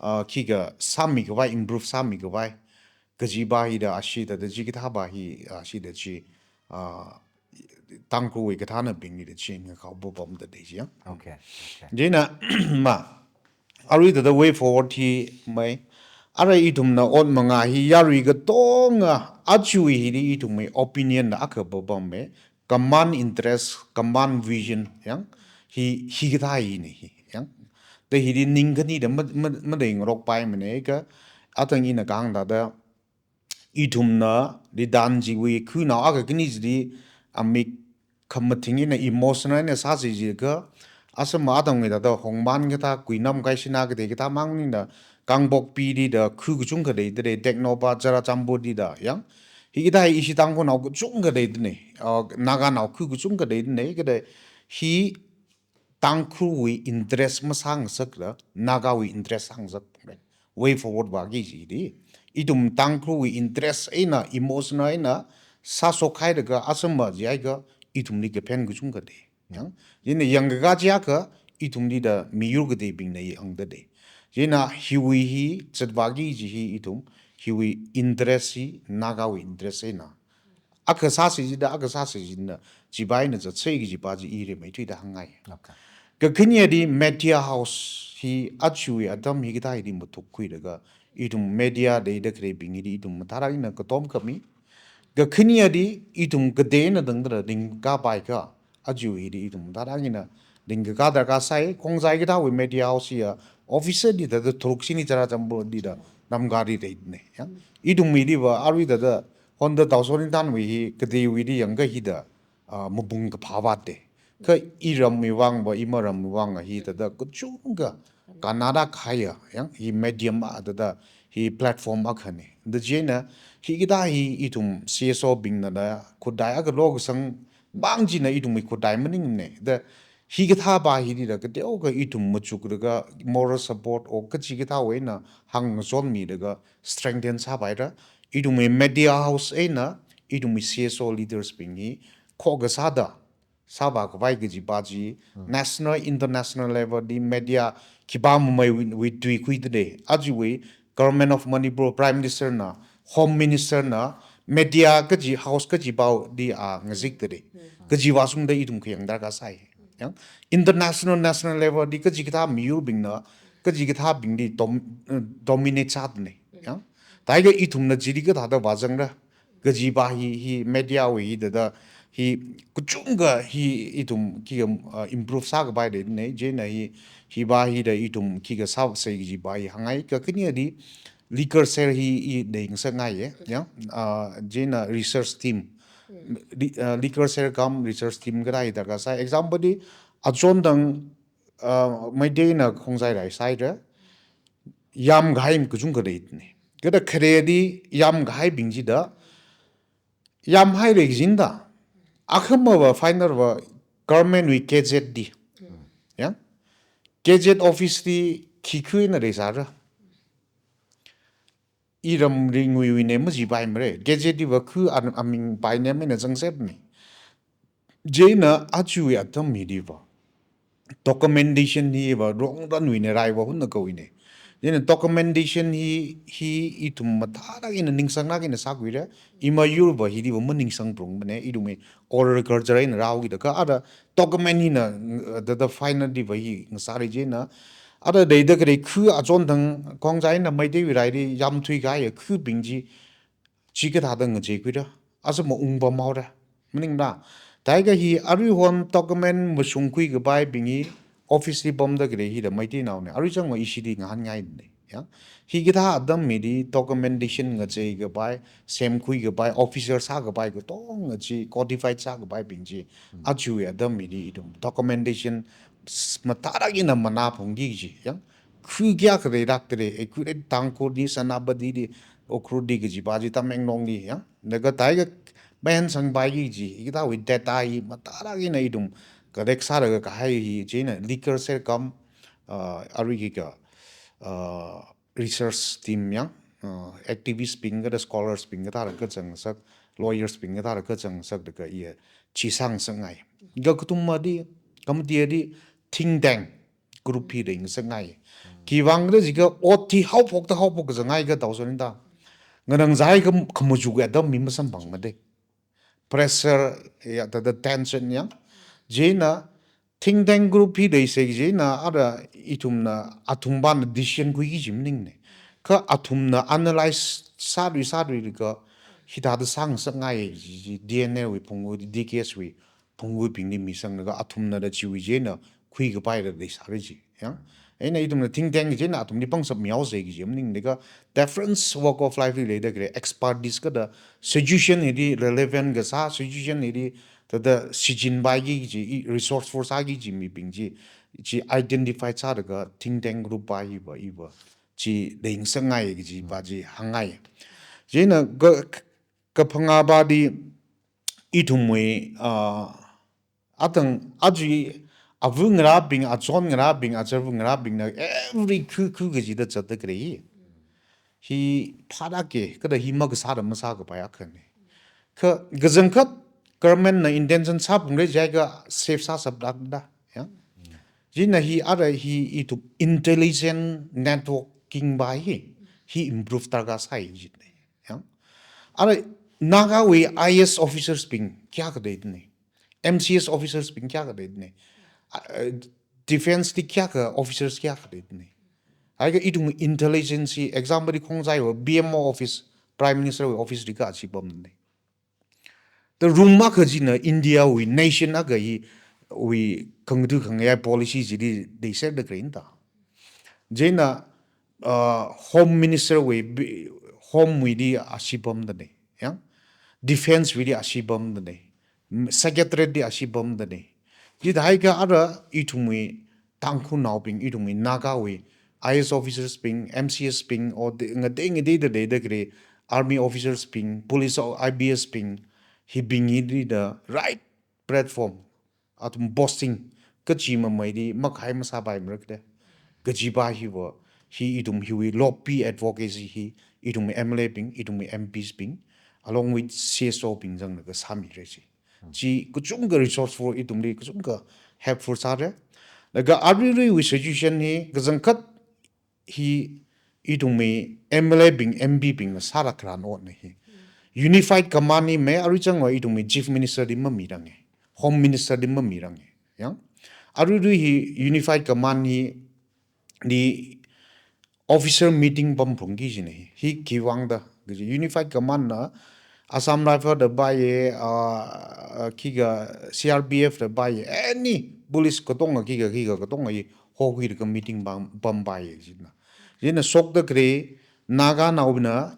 ah, khikha sāmikhavai, improve sāmikhavai kajipa hida ashida thāda chi kathāpa hi, ah, shida chi, ah, Tangkhulwui kathānabingli da chi ngakhao papamda lei chiya. Okay, okay. Chieina, ma, arui thāda way forward hi mei, ara ithumna ot mangā hi yarui katonga, aja hili ithumwui opinion na akha papama, common interest, common vision, ya, hi, hikathā hina hi, ya. Thāda hili ningkhani da ma, ma, maleingarokpaimana kha, atang ina kahāng thāda, ithumna, Ridhan chiwui, khanao akha khani chili, amik khamathing eina emotional eina sāsi jiakha, Assam atam ngi da da Hongman kathā, Kuinam, Kaisina kathā kathā mang ningda, Kangpokpi di da khu kachungkha leida lei, Tengnoupal, Churachandpur di da, yang. Hikathā ishi Tangkhulnao kachungkha leida lei, uh, Naganao khu kachungkha leida lei, kathā hi Tangkhulwui interest masāngasakla, Nagawui interest sāngasak. Way forward vāki jida, ithum Tangkhulwui interest eina, emotional eina, sāshok hailaga, Assam va jiakha, ithumli kaphen kachungkha lei. Yang, chieina yangkakā jiakha, ithumli da miyur kateibingna yangda lei. Chieina hiwui hi, zatvāki kaji hi ithum, hiwui interest hi, Nagawui interest eina. Akha sāsi jida, akha sāsi jida, chiwui eina zatsei kajipa chi i rimeithuida hāngngai. Okay. Kakhaneli media house hi ajawui atam hikathā hili matukkhuilaga, ithum media leida khaleibing hili ithum mathālāk eina katom khami. Kakhaneli ithum kateina tangda ringkapai kha, ajawui hili ithum mathālāk eina ringkakā darkar sai, Khongjai kathāwui media house ya, officer di da da tharuk shini Churachandpur di da, Namgadi leida lei, ya. Ithum hili va, arui da da, Honda Tao Sorintanwui hi, kateiwui di yangkha hida, ah, mapung kaphā vātda. Kha iramwui vang va, imaramwui vang hi da da, kachungkha, kannada khaya, ya, hi medium a da da, hi platform akhana. Da chieina, hikathā hi ithum C S O bingna da, khuddai akha lokasang, mang china ithumwui khuddai maningmana. Da hikathāpa hili da kateokha ithum machuklaga moral support or kachikathāwui eina hāngchonmilaga strengthen sāpaira. Ithumwui media house eina ithumwui C S O leaders bing hi khokha sāda sāvākhavai kajipa chi, national, international level li media khipā mameiwui, wui tui khuida lei. Ajawui Government of Manipur, Prime Minister na, Home Minister na, media kaji, house kajipaoli a ngazikda lei. Kaji vāshungda ithum khayang darkar sai. Yang, international, national level li kachikathā miyurbingna, kachikathābingli dom-, eh, dominate sāda lei. Yang, thākha ithumna chili kathāda vāzangra kajipa hi, hi mediawui hi da da, hi kachungkha hi ithum khikha, uh, improve sākapai leida lei, chieina hi, hipa hi da ithum khikha sāsei kajipa hi hāngngai, kakhaneli liquor cell hi i deng sāngaiya, ya, uh, chieina research team. Li-, uh, liquor cell cum research team kathā hi darkar sai. Example li, achondang, uh, Meiteina Khongjai rai saira, yamkahai kachungkha leida lei. Kathā khareli yamkahaibing chida, yamhaira kajina da, akhama va final va government wui gazette li. Ya? Gazette office li khi khu eina leisāra. Iram ringwui wuina majipaimara. Gazette li va khu an-, aming paina maina zangsetmi. Chieina ajawui atam hili va documentation hi va wrong run wuina rai va hunna kawuina. Chieina documentation hi, hi ithum mathālāk eina ningsanglāk eina sākhuira, imayur va hili va maningsangphalungmana, ithumwui oral culture eina rāhaokida kha, ara document hina, uh, da da final li va hi ngasāra chieina. Ara leida khalei khu achondang Khongjai eina Meiteiwui raili yamthuikahai khubing chi, chi kathāda ngacheikhuira, asā maungpamhaora, maningla. Thākha hi aruihon document mashungkhuikapaibing hi office li pamda khalei hi da Meiteinaona, arui chang va ishili ngahānngaina. Ya? Hikathā atam hili documentation ngacheikapai, semkhuikapai, officer sākapai katonga chi, codified sākapaibing chi, ajawui atam hili ithum documentation s-, mathālāk eina manā phungki kaji, ya? Khu kayākha leilākda lei, accurate Tangkhulli, Senapatili, Ukhrulli kajipa chi, Tamenglongli, ya? Laga thākha mayangsangpaiki kaji, hikathāwui data hi mathālāk eina ithum collect sālaga kahai hi chieina liquor cell cum, uh, arui khikha, uh, research team ya, uh, activist bing kathā, scholars bing kathāla kazangngasak, lawyers bing kathāla kazangngasakda kha iya chi sāngasakngai. Kha kathumali, khamateli think tank group hi deng sāngai. Khiwuivang khala jiakha ot hi haophokta haophok kazangngai kha Tao Sorinta. Nganangzai kha, khamachuk atam mi masamphangmada. Pressure ya, da da tension ya. Chieina think tank group hi leisai chieina ara ithumna, athumpana decision khuiki kaji maningna. Kha athumna analyze sālui sāluilaga hithāda sāngasakngai ji, ji D N A wui phungwui, D K S wui phungwuibingli misanglaga athumna da chiwui chieina khuikapai da leisāra chi. Ya. Eina ithumna think tank china athumli pangshap mihaosa kaji maninglaga different walk of life li leida khare expertise kathāda situation hili relevant kasā, situation hili thāda shichinpaiki kaji, i resourceful sāki kaji mibing chi, chi identify sālaga think tank group pa hiva, hiva chi leingasakngai kaji pa chi hāngngai. China ka, kaphangā pali ithumwui, ah, atang aja ava ngarābing, achon ngarābing, achava ngarābingna every khu khu kachida zatda khalei hi. Hi phālāka, kathāda hi makasāda masākapai akhana. Kha kachangkhat government na intention sāphungra jiakha safe sāshap lākda. Ya. China hi ara hi ithum intelligence networking pa hi, hi improve darkar sai jina. Ya. Ara Nagawui I A S officers bing kayākha leidana. M C S officers bing kayākha leidana. Ah, eh, defense li kayākha officers kayākha leidana. Haiakha ithum intelligence hi example li khongzaiva P M O office, Prime Minister wui office li kachi pamdana. The room akha china India wui nation akha hiwui khangatha khangayā policy chili leiserda khalei da. China, uh, Home Minister wui bi-, Home wuili ashi pamdana. Ya? Defense wuili ashi pamdana. Secretariat li ashi pamdana. Chithāhaiakha ara ithumwui Tangkhulnaobing, ithumwui Nagawui I A S officers bing, M C S bing, or the, ngatei ngateida leida khalei army officers bing, police o-, I P S bing, hibing hili the right platform, athum posting kachi mamaili makhai masāpaimara khala. Kaji pa hiva, hi ithum hiwui lobby advocacy hi, ithumwui M L A bing, ithumwui M Ps bing, along with C S O bing zanglaga sāmira chi. Chi kachungkha resourceful, ithumli kachungkha helpful sāra. Laga aruiruiwui situation hi, kachangkhat hi ithumwui M L A bing, M P bingna sāra kharan otna hi. Unified Command hi me arui zangva ithumwui Chief Minister li mamiranga. Home Minister li mamiranga. Ya. Aruirui hi Unified Command hi, li officer meeting pamphungki kajina hi. Hi khiwuivang da, kaji Unified Command na Assam Rifle da paiya, ah, khikha C R P F da paiya, any police katonga khikha, khikha katonga hi hokhuilaga meeting pam, pampaiya kajina. China shokda khalei, Naganaobingna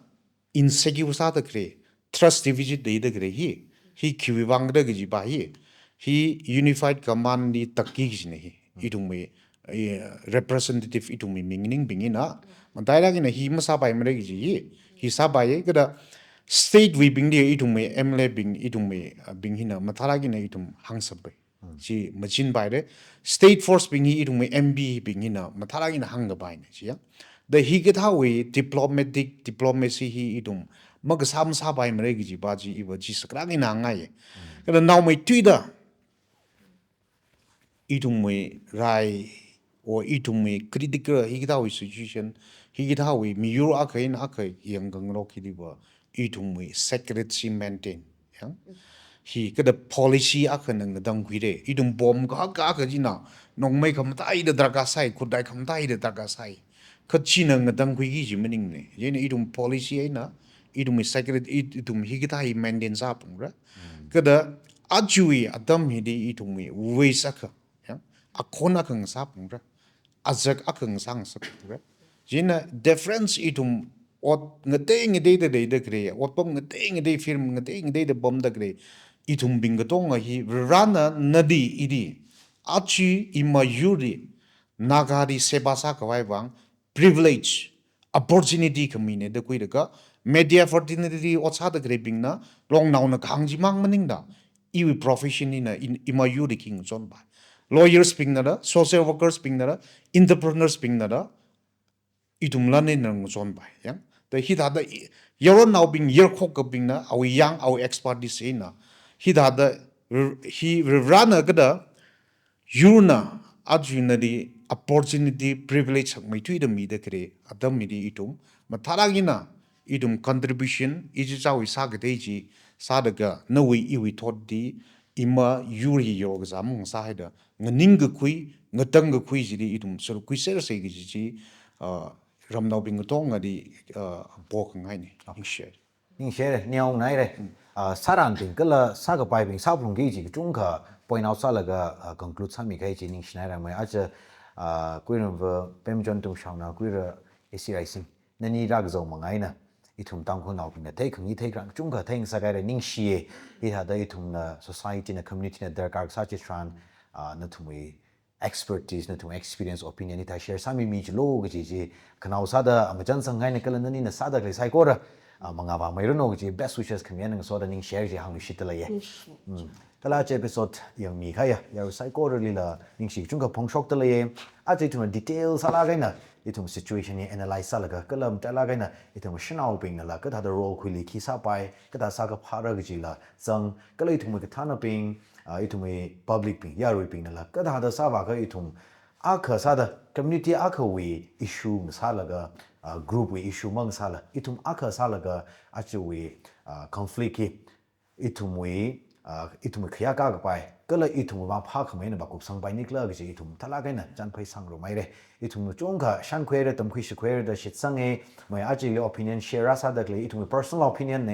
insecure sāda khalei, trust deficit leida khalei hi, hi khiwuivang khala kaji pa hi, hi Unified Command li takki kajina hi, ithumwui, eh, representative ithumwui mingningbing hina, matailāk eina hi masāpaimara kaji hi, hi sāpaiya, kathāda state wuibingli ithumwui M L A bing, ithumwui, ah, bing hina, matailāk eina ithum hāngshappai. Chi machinpaira. State force bing hi ithumwui M P bing hina, matailāk eina hāngkapaina chi ya. Da hikathāwui diplomatic, diplomacy hi ithum makasā masāpaimara kaji pa chi iva chi saklāk eina hāngngai. Kathāda naomeithuida, ithumwui rai, or ithumwui critical, hikathāwui situation, hikathāwui miyur akha eina akha yangkhangarok hiliva, ithumwui secrecy maintain. Ya? Hi kathāda policy akhana ngatangkhuira. Ithum bomb kahaka akha china, nongmei khamataida darkar sai, khutlai khamataida darkar sai. Kha china ngatangkhuiki kaji maningmana. Chieina ithum policy eina, ithumwui secret, it-, ithum hikathā hi maintain sāphungra. Kathāda ajawui atam hili ithumwui waste akha, ya, akhon akha ngasāphungra. Azak akha ngasā ngasāphungra. Chieina difference ithum ot ngatei ngateida leida khalei, otpam ngatei ngatei, film ngatei ngateida pamda khalei, ithumbing katonga hi Varena nali ili, aja ima yurli, Nagali seba sākhavai vang, privilege, opportunity khamina da khuilaga, media fraternity ot sāda khaleibingna, longnaona kahāng chimang maningda, iwui profession hina in, ima yurli khi ngachonpai. Lawyers bingnala, social workers bingnala, entrepreneurs bingnala, ithumla nina ngachonpai, ya. Da hithāda i, yaronnaobing yarkhokkabingna, awui yang, awui expertise eina, hithāda r-, hi Varena kathāda, yurna, aja nali opportunity, privilege hakmeithuida mida khalei atam hili ithum, matailāk eina, ithum contribution, ichichāwui sākatei chi, sālaga, nawui iwui thotli, ima yur hi yorkazā mangasāhaida, nganingkakhui, ngatangkakhui chili ithum sākhuisersa kaji chi, ah, ramnaobing katongali, ah, pokhangaina. Ningshi. Ningshi, neongaira. ah, sārānbing kala sākapaibing sāphalungki kaji kachungkha point out sālaga, ah, conclude sāmikahai chi ningshinairangmei. Aja, ah, Kuiramva Pemchon Tumshaona Kuira A C Raising, nani rākazao manga eina ithum Tangkhulnaobingna theikhangai theikharān kachungkha theingasakhaira, ningshiya. Hithāda ithumna, society na, community na darkar kasā chitharan, ah, nathumwui expertise, nathum experience, opinion hithā share sāmimi chilo kaji chi khanao sāda, ah, machan sangngai eina kala nanina sāda khalei saikora, ah, mangā vāmeiranu kaji best wishes khami eina ngasoda ningshiya kaji hāngluishitda leiya. Ningshi. Mm. Kala aja episode yangmikahaiya yarui saikoralila ningshi kachungkha phongshokda leiya. Aja ithumna detail sālāk eina ithum situation hi analyze sālaga, kala matailāk eina ithum shanaobingnala kathāda role khuili, khi sāpai, kathā sākaphāra kajila zang, kala ithumwui kathānabing, ah, ithumwui public bing, yaruibingnala kathāda sāvākha ithum akha sāda, community akhawui issue masālaga, ah, group wui issue mangasāla, ithum akha sālaga ajawui, ah, conflict hi ithumwui, ah, ithumwui khayākā kapai kala ithumwui vang phākhamei eina vākupsangpai nikhala kaji ithum matailāk eina chānphai sangrumhaira. Ithum kachungkha shānkhuihaira, tamkhuishikhuihaira da shitsanga. Mei, ajali opinion share rāsāda khalei ithumwui personal opinion na.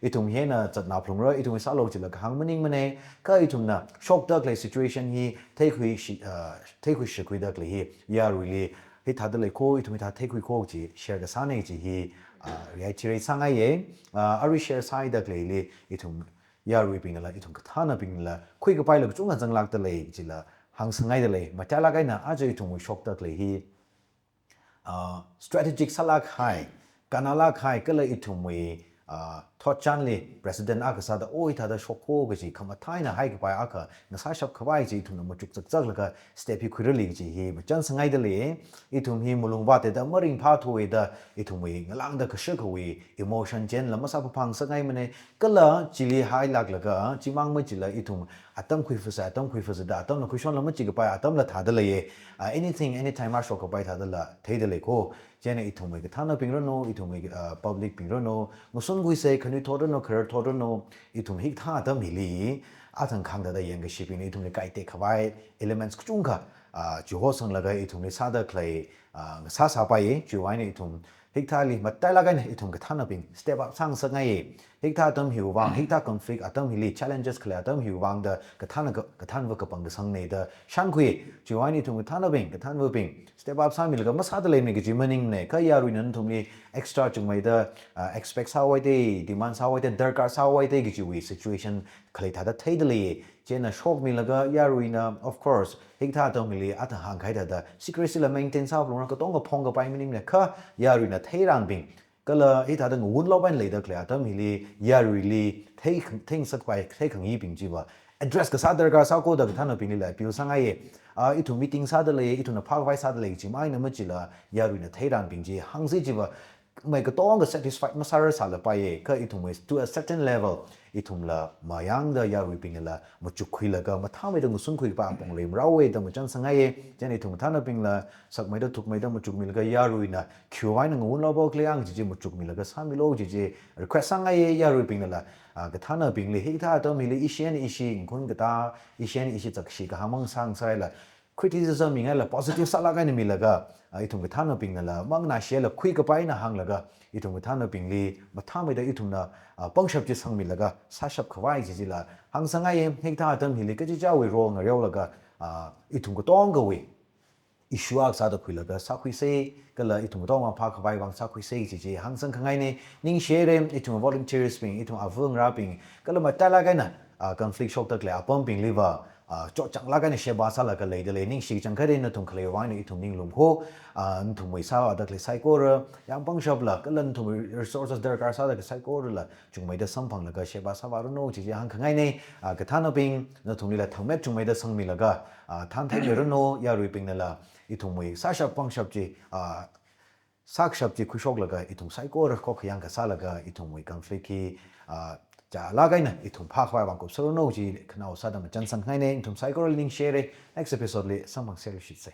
Ithum hieina zatna phalungra, ithumwui sālu chila kahāng maningmana. Kha ithumna shokda khalei situation hi theikhuishi, ah, theikhuishikhuida khalei hi yaruili hithāda lei kho, ithum hithā theikhui kho kaji share kasāna kaji hi, ah, reiterate sāngaiya. Ah, arui share sāhaida khaleili ithum yaruibingnala, ithum kathānabingnala khuikapaila kachungkha zanglākda lei kajila hāngsangngaida lei. Matailāk eina aja ithumwui shokda khalei hi, ah, strategic sālākhai, kannalākhai, kala ithumwui, ah, thotchanli precedent akha sāda, oi, hithāda shok kho kaji khamathā eina haikapai akha ngasāshap khavai chi ithumna machuk chakchaklaga step hi khuirali kaji hi machan sangngaida lei. Ithum hi malung vātda maringphāthuida ithumwui ngalāngda kashakhawui emotion chenla masāphaphang sangngaimana. Kala chili hailāklaga, chimang machila ithum atam khuifasa, atam khuifasa da, atamla khuishonla machikapai atamla thāda leiya. Ah, anything, anytime mashok kapai thādala theida lei kho. Chieina ithumwui kathānabing ranu, ithumwui, ah, public bing ranu, ngasun khuisa, khanuithot ranu, khararthot ranu, ithum hikathā atam hili, athang khangda da yangkashibingna ithumli kaitek khavai elements kachungkha, ah, chihosanglaga ithumli sāda khalei, ah, ngasāsāpaiya. Chiwui eina ithum hikathāli matailāk eina ithum kathānabing step up sāngasakngaiya. Hikathā atam hiwui vang, hikathā conflict atam hili, challenges khalei atam hiwui vang da kathāna ka-, kathānva kapangkasangna da shānkhui. Chiwui eina ithum kathānabing, kathānvabing step up sāmilaga masāda leimana kaji maningmana. Kha yaruina nathumli extra chungmeida, ah, expect sāhaowa da, demand sāhaowa da, darkar sāhaowa da kajiwui situation khalei thāda theida lei. Chieina shokmilaga yaruina, of course, hikathā atam hili athang hāngkahai thāda secrecy la maintain sāphalungra, katonga phongkapai maningmana. Kha yaruina theirānbing kala hithāda ngawunlaopai eina leida khalei atam hili, yaruili thei khang-, theingasakpai, theikhangaibing chiva address kasā darkar sā kho da kathānabinglila appeal sāngaiya. Ah, ithum meeting sāda lei, ithumna phākhavai sāda lei chimang eina machila yaruina theirānbing chi hāngsi chiva mei katonga satisfied masārasālapaiya. Kha ithumwui, to a certain level, ithumla mayangda yaruibingnala machukkhuilaga mathāmeida ngasun khuikapai apong leirao da machan sangngaiya. Chieina ithum kathānabingla sakmeida thukmeida machukmilaga yaruina khiwui eina ngawunlaopa khalei ang chi chi machukmilaga sāmilu chi chi request sāngaiya. Yaruibingnala, ah, kathānabingli hikathā atam hili ishi eina ishi ngakhun katā, ishi eina ishi zakshi kahāng mangasāngasakhaila, criticism mingaila positive sālāk eina milaga, ah, ithum kathānabingnala manganāshila khuikapai eina hānglaga, ithum kathānabingli mathāmeida ithumna, ah, pangshap chi sangmilaga sāshap khavai chi chila hāngsangngaiya. Hikathā atam hili kachichāwui role ngareolaga, ah, ithum katongawui issue akha sāda khuilaga sākhuisa, kala ithum katonga phākhavai vang sākhuisa chi chi hāngsangkhangaina. Ningshihaira, ithum volunteers bing, ithum ava ngarābing, kala matailāk eina, ah, conflict shokda khalei apambingliva, ah, chotchanglāk eina sheba sālaga leida lei. Ningshi kachangkhatta nathum khaleiwui vang eina ithum ninglum kho. Ah, nathumwui sāvāda khalei saikora, yāng pangshapla, kala nathumwui resources darkar sāda khalei saikorala chungmeida samphanglaga sheba sāvāranu chi chi hāngkhangaina. Ah, kathānabing, nathumlila thangmet chungmeida sangmilaga, ah, thanthei miranu. Yaruibingnala ithumwui sāshap pangshap chi, ah, sākashap chi khuishoklaga ithum saikora khokkha yāngkasālaga ithumwui conflict hi, ah, chālāk eina ithum phākhavai vang kupseranu chi khanao sāda machan sangkhangaina. Nathum saikorali ningshihaira. Next episode li samphangserluishitsa.